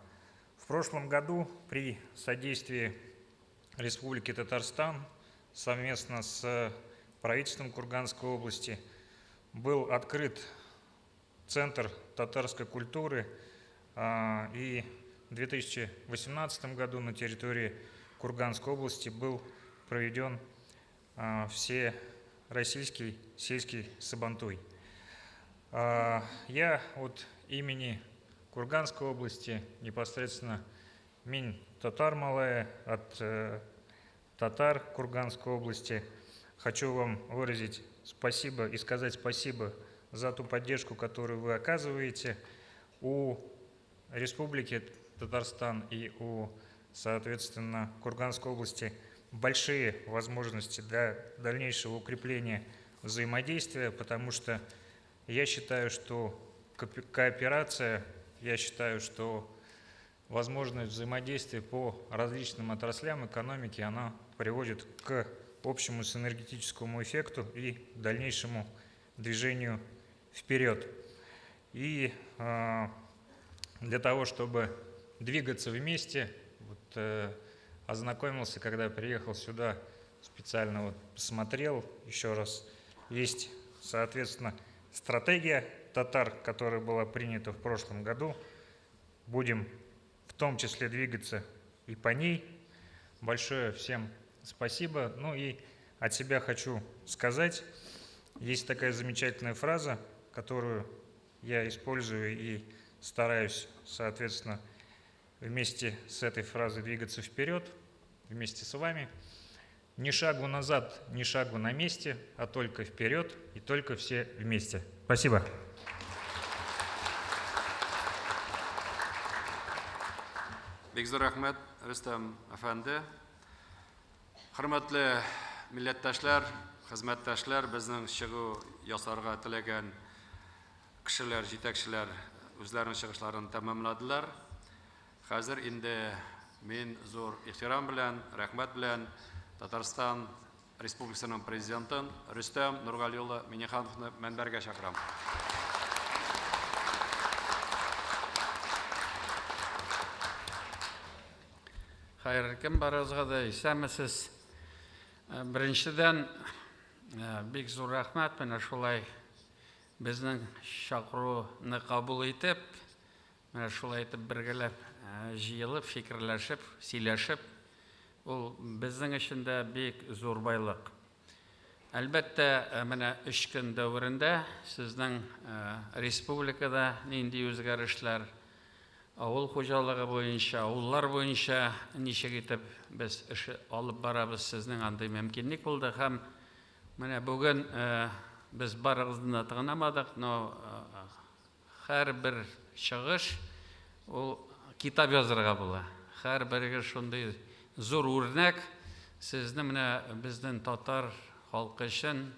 В прошлом году при содействии Республики Татарстан совместно с правительством Курганской области был открыт Центр татарской культуры, и в 2018 году на территории Курганской области был проведен всероссийский сельский сабантуй. Я от имени Курганской области, непосредственно Мин Татар Малая, от татар Курганской области, хочу вам выразить спасибо и сказать спасибо за ту поддержку, которую вы оказываете у Республики Татарстан и у, соответственно, Курганской области большие возможности для дальнейшего укрепления взаимодействия, потому что я считаю, что кооперация, я считаю, что возможность взаимодействия по различным отраслям экономики, она приводит к общему синергетическому эффекту и дальнейшему движению вперед. И для того, чтобы двигаться вместе, вот, ознакомился, когда приехал сюда, специально вот посмотрел еще раз. Есть, соответственно, стратегия татар, которая была принята в прошлом году. Будем в том числе двигаться и по ней. Большое всем спасибо. Ну и от себя хочу сказать, есть такая замечательная фраза, которую я использую и стараюсь, соответственно, вместе с этой фразой двигаться вперед, вместе с вами. Ни шагу назад, ни шагу на месте, а только вперед и только все вместе. Спасибо. Бик зур рәхмәт, Рөстәм әфәнде. Хөрмәтле милләттәшләр, хезмәттәшләр, безнең чыгу ясарга теләгән кешеләр, җитәкчеләр үзләренең чыгышларын тәмамладылар. Хәзер инде мин зур ихтирам белән, рәхмәт белән Татарстан Республикасының президентын Рөстәм Нургали улы Миңнехановны мөнбәргә чакырам. Хәерле көн барыгызга да, исәнмесез. Беренчедән, бик зур рәхмәт, менә шулай безнең чакыруны кабул итеп, менә шулай итеп бергәләп җыелып, фикерләшеп, сөйләшеп, ул безнең өчен дә бик зур байлык. Әлбәттә, менә 3 көн дәверендә сезнең республикада нинди үзгәрешләр, авыл хуҗалыгы буенча, авыллар буенча ничек итеп без эш алып барабыз, сезнең андый мөмкинлек булды. Һәм менә бүген без барыгызны да тыңламадык, но һәрбер чыгыш ул китап язырга була. Һәрберегез шундый зур үрнәк, сезне менә безнең татар халкы өчен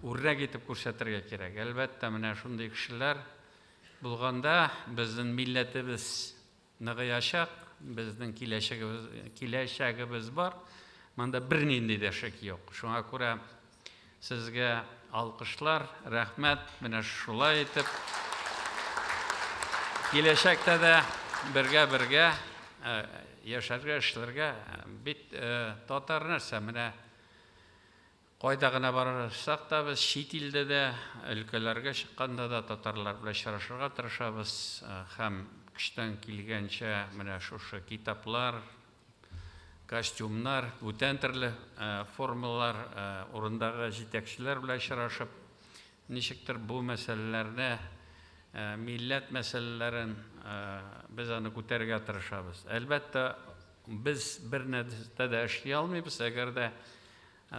үрнәк итеп күрсәтергә кирәк. Әлбәттә, менә шундый кешеләр булганда безнең милләтебез ныгыячак, безнең киләчәгебез бар. Монда бернинди дә шик юк. Шуңа күрә сезгә алкышлар, рәхмәт. Менә шулай итеп киләчәктә дә бергә-бергә яшәргә, эшләргә. Бит татар нәрсә, менә Кайда гына барсак та без чит илдә дә, өлкәләргә чыкканда да татарлар белән очрашырга тырышабыз һәм көчтән килгәнчә менә шушы китаплар, костюмнар, бүтән төрле формалар, урындагы җитәкчеләр белән очрашып, ничектер бу мәсьәләләрне, милләт мәсьәләләрен без аны күтәрергә тырышабыз. Әлбәттә, без бер нәрсә дә эшли алмыйбыз, әгәр дә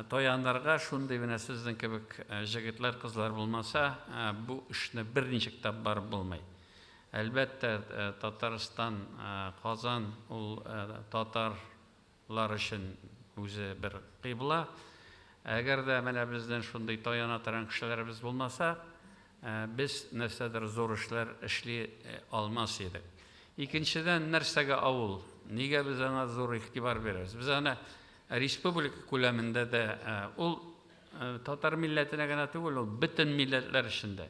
таянырга шундый менә сезнең кебек җегетләр, кызлар булмаса, бу эшне берничек тә барып булмый. Әлбәттә, Татарстан, Казан ул татарлар өчен үзе бер кыйбла. Әгәр дә менә безнең шундый таяна торган кешеләребез булмаса, без нәрсәдер зур эшләр эшли алмас идек. Икенчедән, нәрсәгә авыл? Нигә без аңа зур игътибар бирәбез? Без аны республика күләмендә дә ул татар милләтенә генә түгел, ул бөтен милләтләр өчен дә.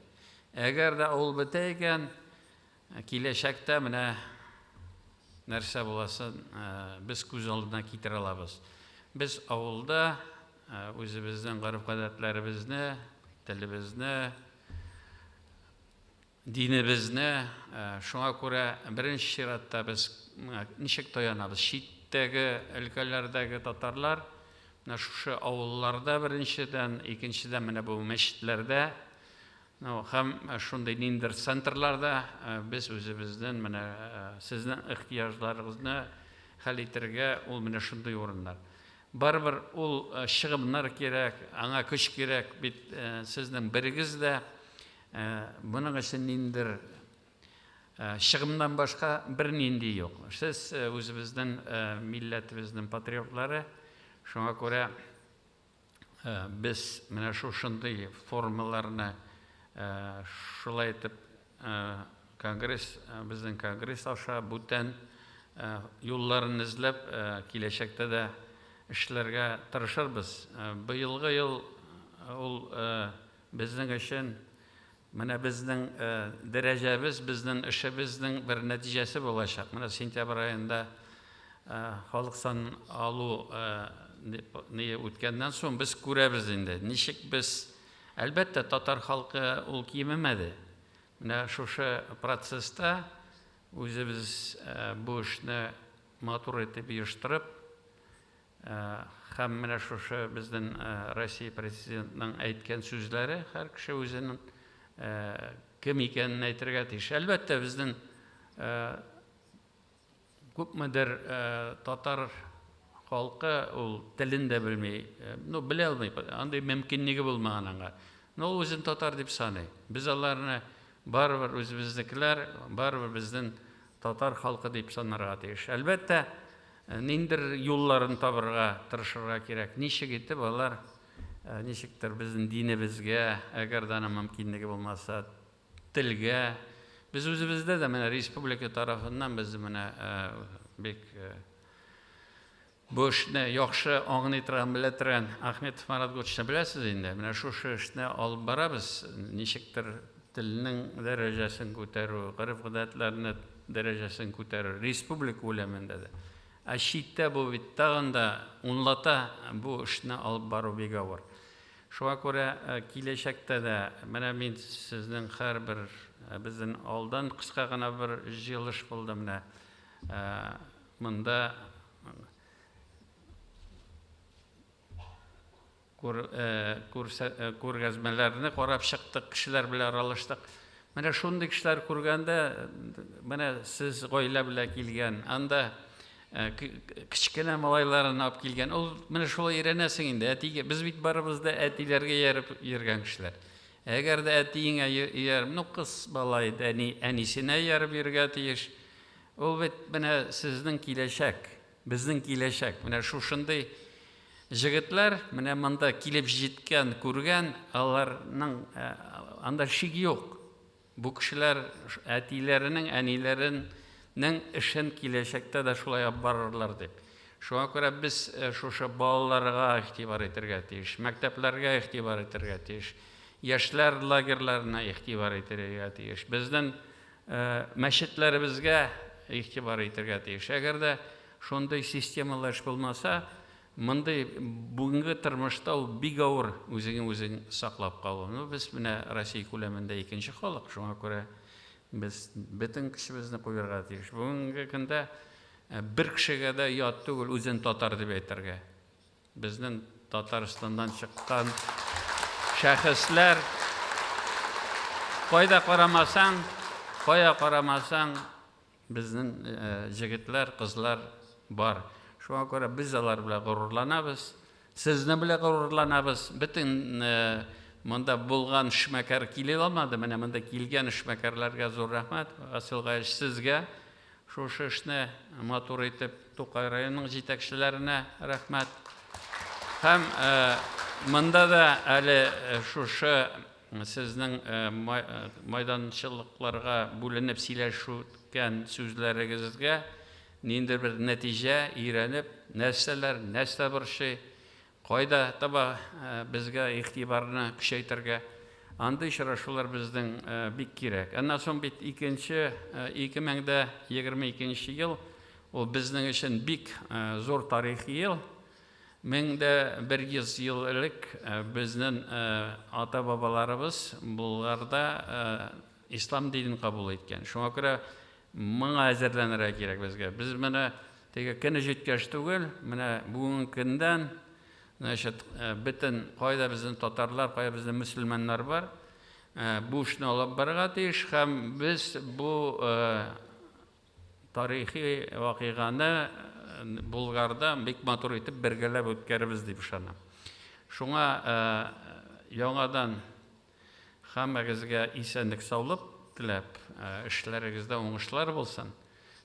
Әгәр дә авыл бетә икән, киләчәктә менә нәрсә буласын без күз алдына китерә алабыз. Без авылда үзебезнең гореф-гадәтләребезне, телебезне, динебезне, шуңа күрә беренче чиратта без ничек таянабыз? Читтәге өлкәләрдәге татарлар менә шушы авылларда беренчедән, икенчедән менә бу мәчетләрдә, ну, һәм шундый ниндидер центрларда без үзебезнең менә сезнең ихтыяҗларыгызны хәл итәргә ул менә шундый урыннар. Барыбер ул чыгымнар кирәк, аңа көч кирәк бит, сезнең берегез дә моның өчен ниндидер чыгымнан башка бернинди юк. Сез үзебезнең милләтебезнең патриотлары, шуңа күрә без менә шушындый формаларны шулай итеп конгресс, безнең конгресс аша бүтән юлларын эзләп киләчәктә дә эшләргә тырышырбыз. Быелгы ел ул безнең өчен менә безнең дәрәҗәбез, безнең эшебезнең бер нәтиҗәсе булачак. Менә сентябрь аенда халык санын алу үткәннән соң без күрәбез инде, ничек без, әлбәттә, татар халкы ул кимемәде. Менә шушы процесста үзебез бу эшне матур итеп оештырып, һәм менә шушы безнең Россия президентының әйткән сүзләре, һәр кеше үзенең кем икәнен әйтергә тиеш. Әлбәттә, безнең күпмедер татар халкы ул телен дә белми, ну, белә алмый, андый мөмкинлеге булмаган аңа. Но ул үзен татар дип саный. Без аларны барыбер үзебезнекеләр, барыбер безнең татар халкы дип санарга тиеш. Әлбәттә, ниндер юлларын табырга тырышырга кирәк. Ничек итеп алар, ничектер безнең динебезгә, әгәр дә аның мөмкинлеге булмаса, телгә. Без үзебездә дә менә республика тарафыннан без менә бик бу эшне яхшы аңлый торган, белә торган Ахметов Марат Готшны беләсез инде. Менә шушы эшне алып барабыз, ничектер телнең дәрәҗәсен күтәрү, гореф-гадәтләрне дәрәҗәсен күтәрү республика күләмендә дә. Ә читтә бу бит тагын да унлата бу эшне алып бару бик авыр. Шуңа күрә киләчәктә дә менә мин сезнең һәрбер безнең алдан кыска гына бер җыелыш булды менә монда күргәзмәләрне карап чыктык, кешеләр белән аралаштык. Менә шундый кешеләр күргәндә, менә сез гаилә белән килгән, анда кечкенә малайларын алып килгән. Ул менә шулай өйрәнәсең инде. Әтигә, без бит барыбыз да әтиләргә ияреп йөргән кешеләр. Әгәр дә әтиеңә ияреп, ну кыз бала инде, әнисенә ияреп йөрергә тиеш. Ул бит менә сезнең киләчәк, безнең киләчәк. Менә шушындый җегетләр менә монда килеп җиткән, күргән, аларның анда шик юк. Бу кешеләр әтиләренең, әниләренең эшен киләчәктә дә шулай алып барырлар дип. Шуңа күрә без шушы балаларга игътибар итәргә тиеш, мәктәпләргә игътибар итәргә тиеш, яшьләр лагерьларына игътибар итәргә тиеш, безнең мәчетләребезгә игътибар итәргә тиеш. Әгәр дә шундый системалы эш булмаса, Мондый бүгенге тормышта ул бик авыр үзеңне үзең саклап калу. Ну, без менә Россия күләмендә икенче халык, шуңа күрә без бөтен көчебезне куярга тиеш. Бүгенге көндә бер кешегә дә ят түгел үзен татар дип әйтергә. Безнең Татарстаннан чыккан шәхесләр кайда карамасаң, кая карамасаң, безнең җегетләр, кызлар бар. Шуңа күрә без алар белән горурланабыз. Сезне белән горурланабыз. Бөтен монда булган эшмәкәр килә алмады. Менә монда килгән эшмәкәрләргә зур рәхмәт. Васил Гаевич, сезгә шушы эшне матур итеп Тукай районының җитәкчеләренә рәхмәт. Һәм монда да әле шушы сезнең майданчылыкларга бүленеп сөйләшүткән сүзләрегезгә ниндидер бер нәтиҗә өйрәнеп, нәрсәләр, нәрсә борчый, Кайда таба безгә игътибарны көчәйтергә? Андый очрашулар безнең бик кирәк. Аннан соң бит икенче, 2022 ел, ул безнең өчен бик зур тарихи ел. 1100 ел элек безнең ата-бабаларыбыз Болгарда ислам динен кабул иткән. Шуңа күрә моңа әзерләнергә кирәк безгә. Без менә теге көне җиткәч түгел, менә бүгенге көндән, значит, бөтен кайда безнең татарлар, кайда безнең мөселманнар бар, бу эшне алып барырга тиеш һәм без бу тарихи вакыйганы Булгарда бик матур итеп бергәләп үткәрербез дип ышанам. Шуңа яңадан Һәммәгезгә исәнлек-саулык теләп, эшләрегездә уңышлар булсын.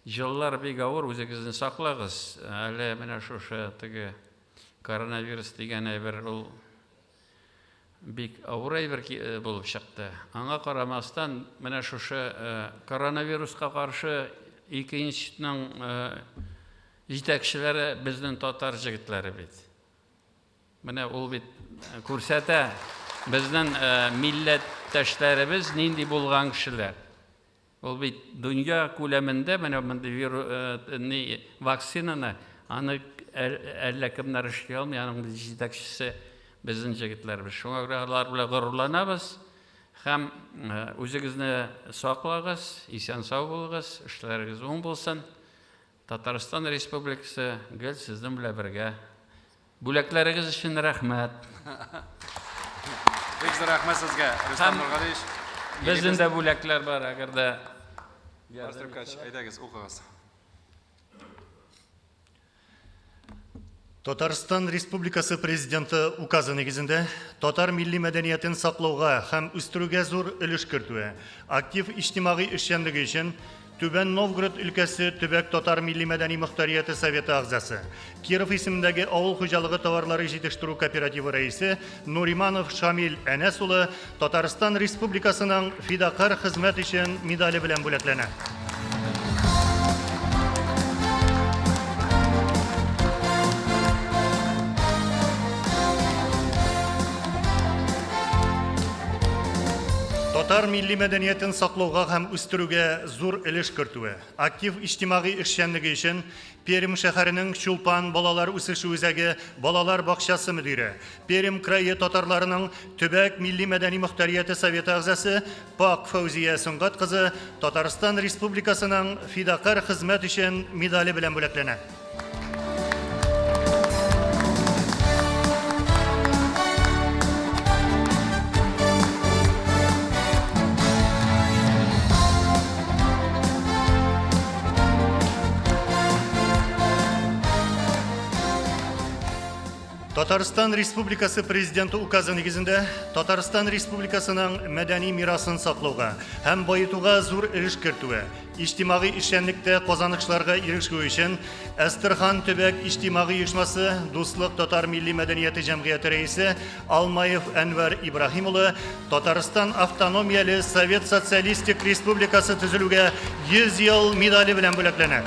Җыллар бик авыр, үзегезне саклагыз. Әле менә шушы теге коронавирус дигән әйбер ул бик авыр әйбер булып чыкты. Аңа карамастан, менә шушы коронавируска каршы ике институтның җитәкчеләре безнең татар җегетләре бит. Менә ул бит күрсәтә, безнең милләттәшләребез нинди булган кешеләр. Ул бит дөнья күләмендә менә мондый виру, ни, вакцинаны аны әллә кемнәр эшли алмый, аның җитәкчесе безнең җегетләребез. Шуңа күрә алар белән горурланабыз һәм үзегезне саклагыз, исән-сау булыгыз, эшләрегез уң булсын. Татарстан Республикасы гел сезнең белән бергә. Бүләкләрегез өчен рәхмәт. Бик зур рәхмәт сезгә, Рөстәм Нургалиевич. Безнең дә бүләкләр бар, әгәр дә. Барс Рөкәч, әйдәгез, укыгыз. Татарстан Республикасы Президенты указы нигезендә татар милли мәдәниятен саклауга һәм үстерүгә зур өлеш кертүе, актив иҗтимагый эшчәнлеге өчен Түбән Новгород өлкәсе төбәк татар милли-мәдәни мохтарияте советы әгъзасы, Киров исемендәге авыл хуҗалыгы товарлары җитештерү кооперативы рәисе Нуриманов Шамил Әнәс улы Татарстан Республикасының фидакарь хезмәт өчен медале белән бүләкләнә. Татар милли мәдәниятен саклауга һәм үстерүгә зур өлеш кертүе, актив иҗтимагый эшчәнлеге өчен Пермь шәһәренең Чулпан балалар үсеше үзәге балалар бакчасы мөдире, Пермь крае татарларының төбәк милли-мәдәни мохтарияте советы әгъзасы Пак Фәүзия Сөнгать кызы Татарстан Республикасының фидакарь хезмәт өчен медале белән бүләкләнә. Татарстан Республикасы Президенты указы нигезендә Татарстан Республикасының мәдәни мирасын саклауга һәм баетуга зур өлеш кертүе, иҗтимагый эшчәнлектә казанышларга ирешү өчен Әстерхан төбәк иҗтимагый оешмасы Дуслык татар милли мәдәнияте җәмгыяте рәисе Алмаев Әнвәр Ибраһим улы Татарстан автономияле Совет Социалистик Республикасы төзелүгә 100 ел медале белән бүләкләнә.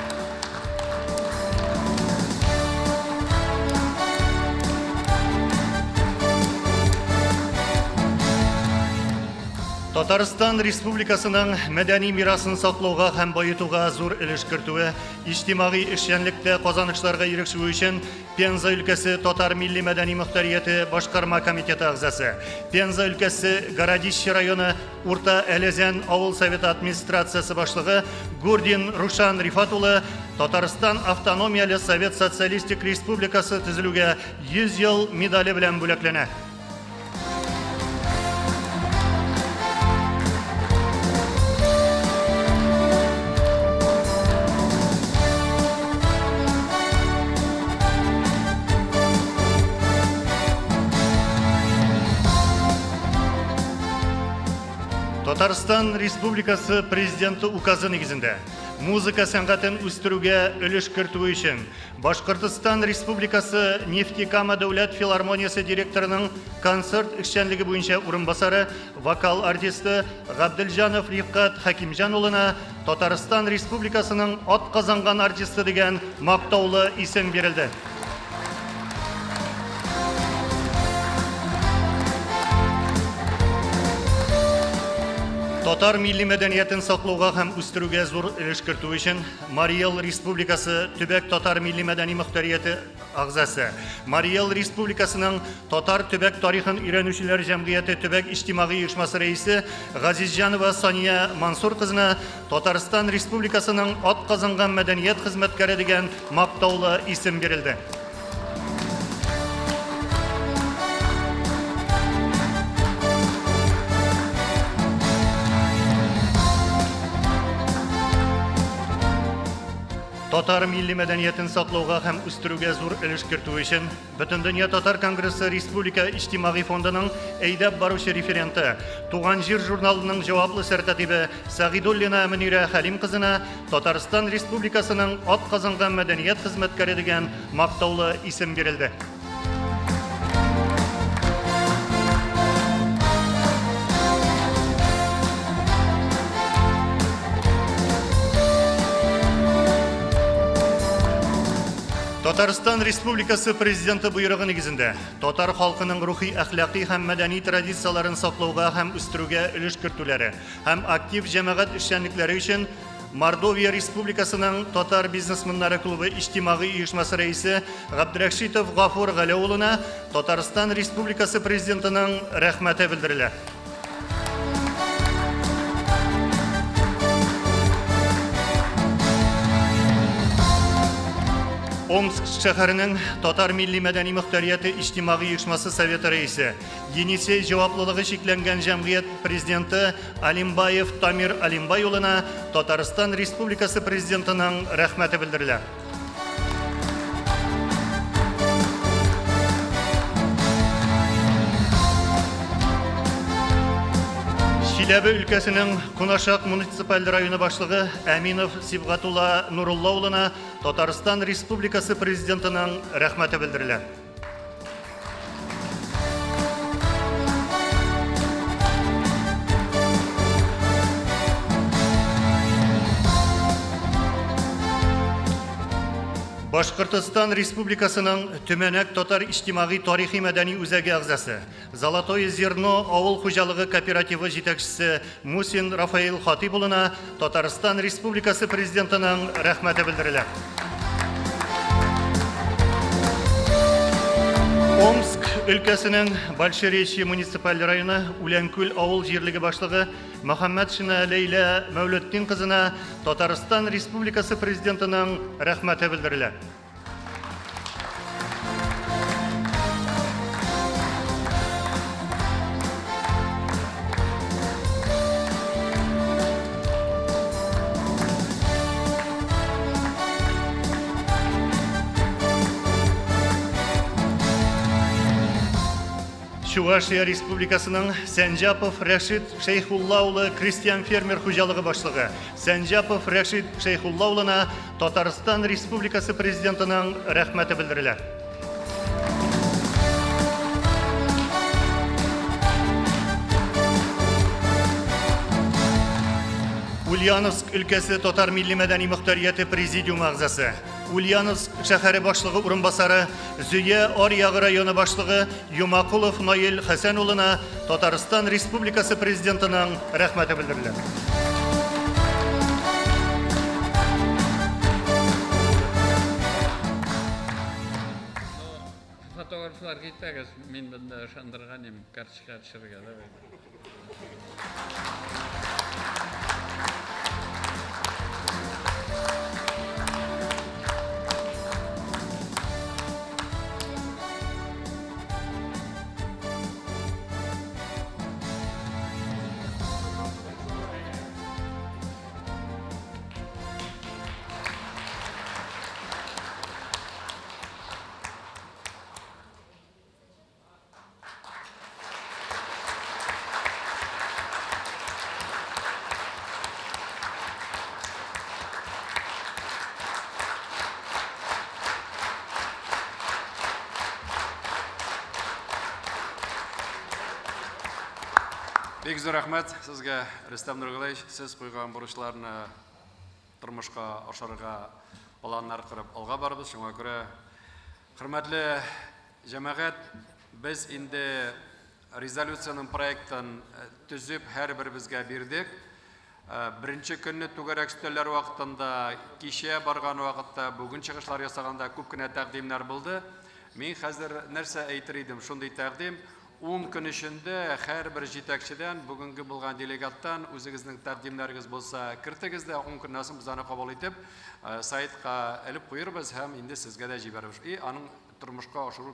Татарстан Республикасының мәдәни мирасын саклауга һәм баетуга зур өлеш кертүе, иҗтимагый эшчәнлектә казанышларга ирешүе өчен Пенза өлкәсе Татар милли мәдәни мөхтәрияте башкарма комитеты әгъзасы, Пенза өлкәсе Городище районы Урта Әләзән авыл советы администрациясе башлыгы Гурдин Рушан Рифат улы Татарстан Автономияле Совет Социалистик Республикасы төзелүгә 100 ел медале белән бүләкләнә. Татарстан Республикасы Президенты указы нигезендә музыка сәнгатен үстерүгә өлеш кертү өчен Башкортстан Республикасы Нефтекама дәүләт филармониясе директорының концерт эшчәнлеге буенча урынбасары, вокал артисты Габделҗанов Рифкать Хәкимҗан улына Татарстан Республикасының атказанган артисты дигән мактаулы исем бирелде. Татар милли мәдәниятен саклауга һәм үстерүгә зур өлеш кертү өчен Мариэл Республикасы төбәк татар милли мәдәни мөхтәрияте әгъзасы, Мариэл Республикасының татар төбәк тарихын өйрәнүчеләр җәмгыяте төбәк иҗтимагый оешмасы рәисе Газизҗанова Сания Мансур кызына Татарстан Республикасының атказанган мәдәният хезмәткәре дигән мактаулы исем бирелде. Татар милли мәдәниятен саклауга һәм үстерүгә зур өлеш кертү өчен Бөтендөнья татар конгрессы республика иҗтимагый фондының әйдәп баручы референты, Туган җир журналының җаваплы сәркатибе Сәгыйдуллина Мөнирә Хәлим кызына Татарстан Республикасының атказанган мәдәният хезмәткәре дигән мактаулы исем бирелде. Татарстан Республикасы Президенты боерыгы нигезендә татар халкының рухи, әхлакый һәм мәдәни традицияләрен саклауга һәм үстерүгә өлеш кертүләре һәм актив җәмәгать эшчәнлекләре өчен Мордовия Республикасының Татар бизнесменнары клубы иҗтимагый оешмасы рәисе Габдрәшитов Гафур Галәү улына Татарстан Республикасы Президентының рәхмәте белдерелә. Омск шәһәренең Татар милли мәдәни мөхтәрияте иҗтимагый оешмасы советы рәисе, Енисей җаваплылыгы чикләнгән җәмгыять президенты Алимбаев Тамир Алимбай улына Татарстан Республикасы Президентының рәхмәте белдерелә. Чиләбе өлкәсенең Кунашак муниципаль районы башлыгы Әминов Сибгатулла Нурулла улына Татарстан Республикасы Президентының рәхмәте белдерелә. Башкортостан Республикасының Төмәнәк татар иҗтимагый тарихи мәдәни үзәге әгъзасы, Золотое зерно авыл хуҗалыгы кооперативы җитәкчесе Мусин Рафаил Хатыйп улына Татарстан Республикасы Президентының рәхмәте белдерелә. Омск өлкәсенең Большеречье муниципаль районы Үләнкүл авыл җирлеге башлыгы Мөхәммәтшина Ләйлә Мәүлетдин кызына Татарстан Республикасы Президентының рәхмәте белдерелә. Чувашия Республикасының Сәнҗапов Рәшит Шәйхулла улы крестьян фермер хуҗалыгы башлыгы Сәнҗапов Рәшит Шәйхулла улына Татарстан Республикасы Президентының рәхмәте белдерелә. Ульяновск өлкәсе татар милли мәдәни мөхтәрияте президиумы әгъзасы, Ульяновск шәһәре башлыгы урынбасары, Зөя аръягы районы башлыгы Юмакулов Наил Хәсән улына Татарстан Республикасы Президентының рәхмәте белдерелә. Фотографлар китәгез, мин монда ышандырган идем, карточка төшерергә. Давай. Бик зур рәхмәт сезгә, Рөстәм Нургалиевич, сез куйган бурычларны тормышка ашырырга планнар корып алга барабыз. Шуңа күрә, хөрмәтле җәмәгать, без инде резолюциянең проектын төзеп һәрберебезгә бирдек. Беренче көнне түгәрәк өстәлләр вакытында, кичә барган вакытта, бүген чыгышлар ясаганда күп кенә тәкъдимнәр булды. Мин хәзер нәрсә әйтер идем, шундый тәкъдим, 10 көн эчендә һәрбер җитәкчедән, бүгенге булган делегаттан үзегезнең тәкъдимнәрегез булса кертегез дә, 10 көннән соң без аны кабул итеп, сайтка элеп куербыз һәм инде сезгә дә җибәрербез. И аның тормышка ашыру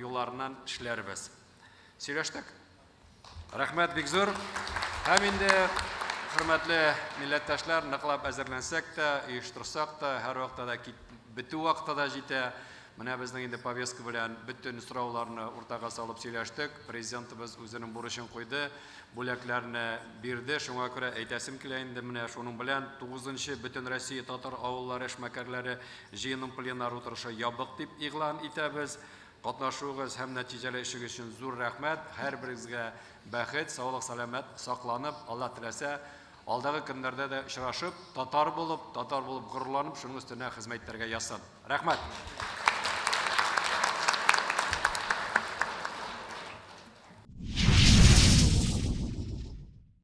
юлларыннан эшләрбез. Сөйләштек. Рәхмәт бик зур. Һәм инде хөрмәтле милләттәшләр, ныклап әзерләнсәк тә, оештырсак та, һәрвакытта да бетү вакыты да җитә. Менә безнең инде повестка белән бөтен сорауларны уртага салып сөйләштек. Президентыбыз үзенең бурычын куйды, бүләкләрне бирде. Шуңа күрә әйтәсем килә инде менә шуның белән 9-нчы Бөтенроссия татар авыллары эшмәкәрләре җыенының пленар утырышы ябык дип игълан итәбез. Катнашуыгыз һәм нәтиҗәле эшегез өчен зур рәхмәт. Һәрберегезгә бәхет, саулык, сәламәт сакланып, Алла теләсә, алдагы көннәрдә дә очрашып, татар булып, татар булып горурланып, шуның өстенә хезмәт итәргә язсын. Рәхмәт.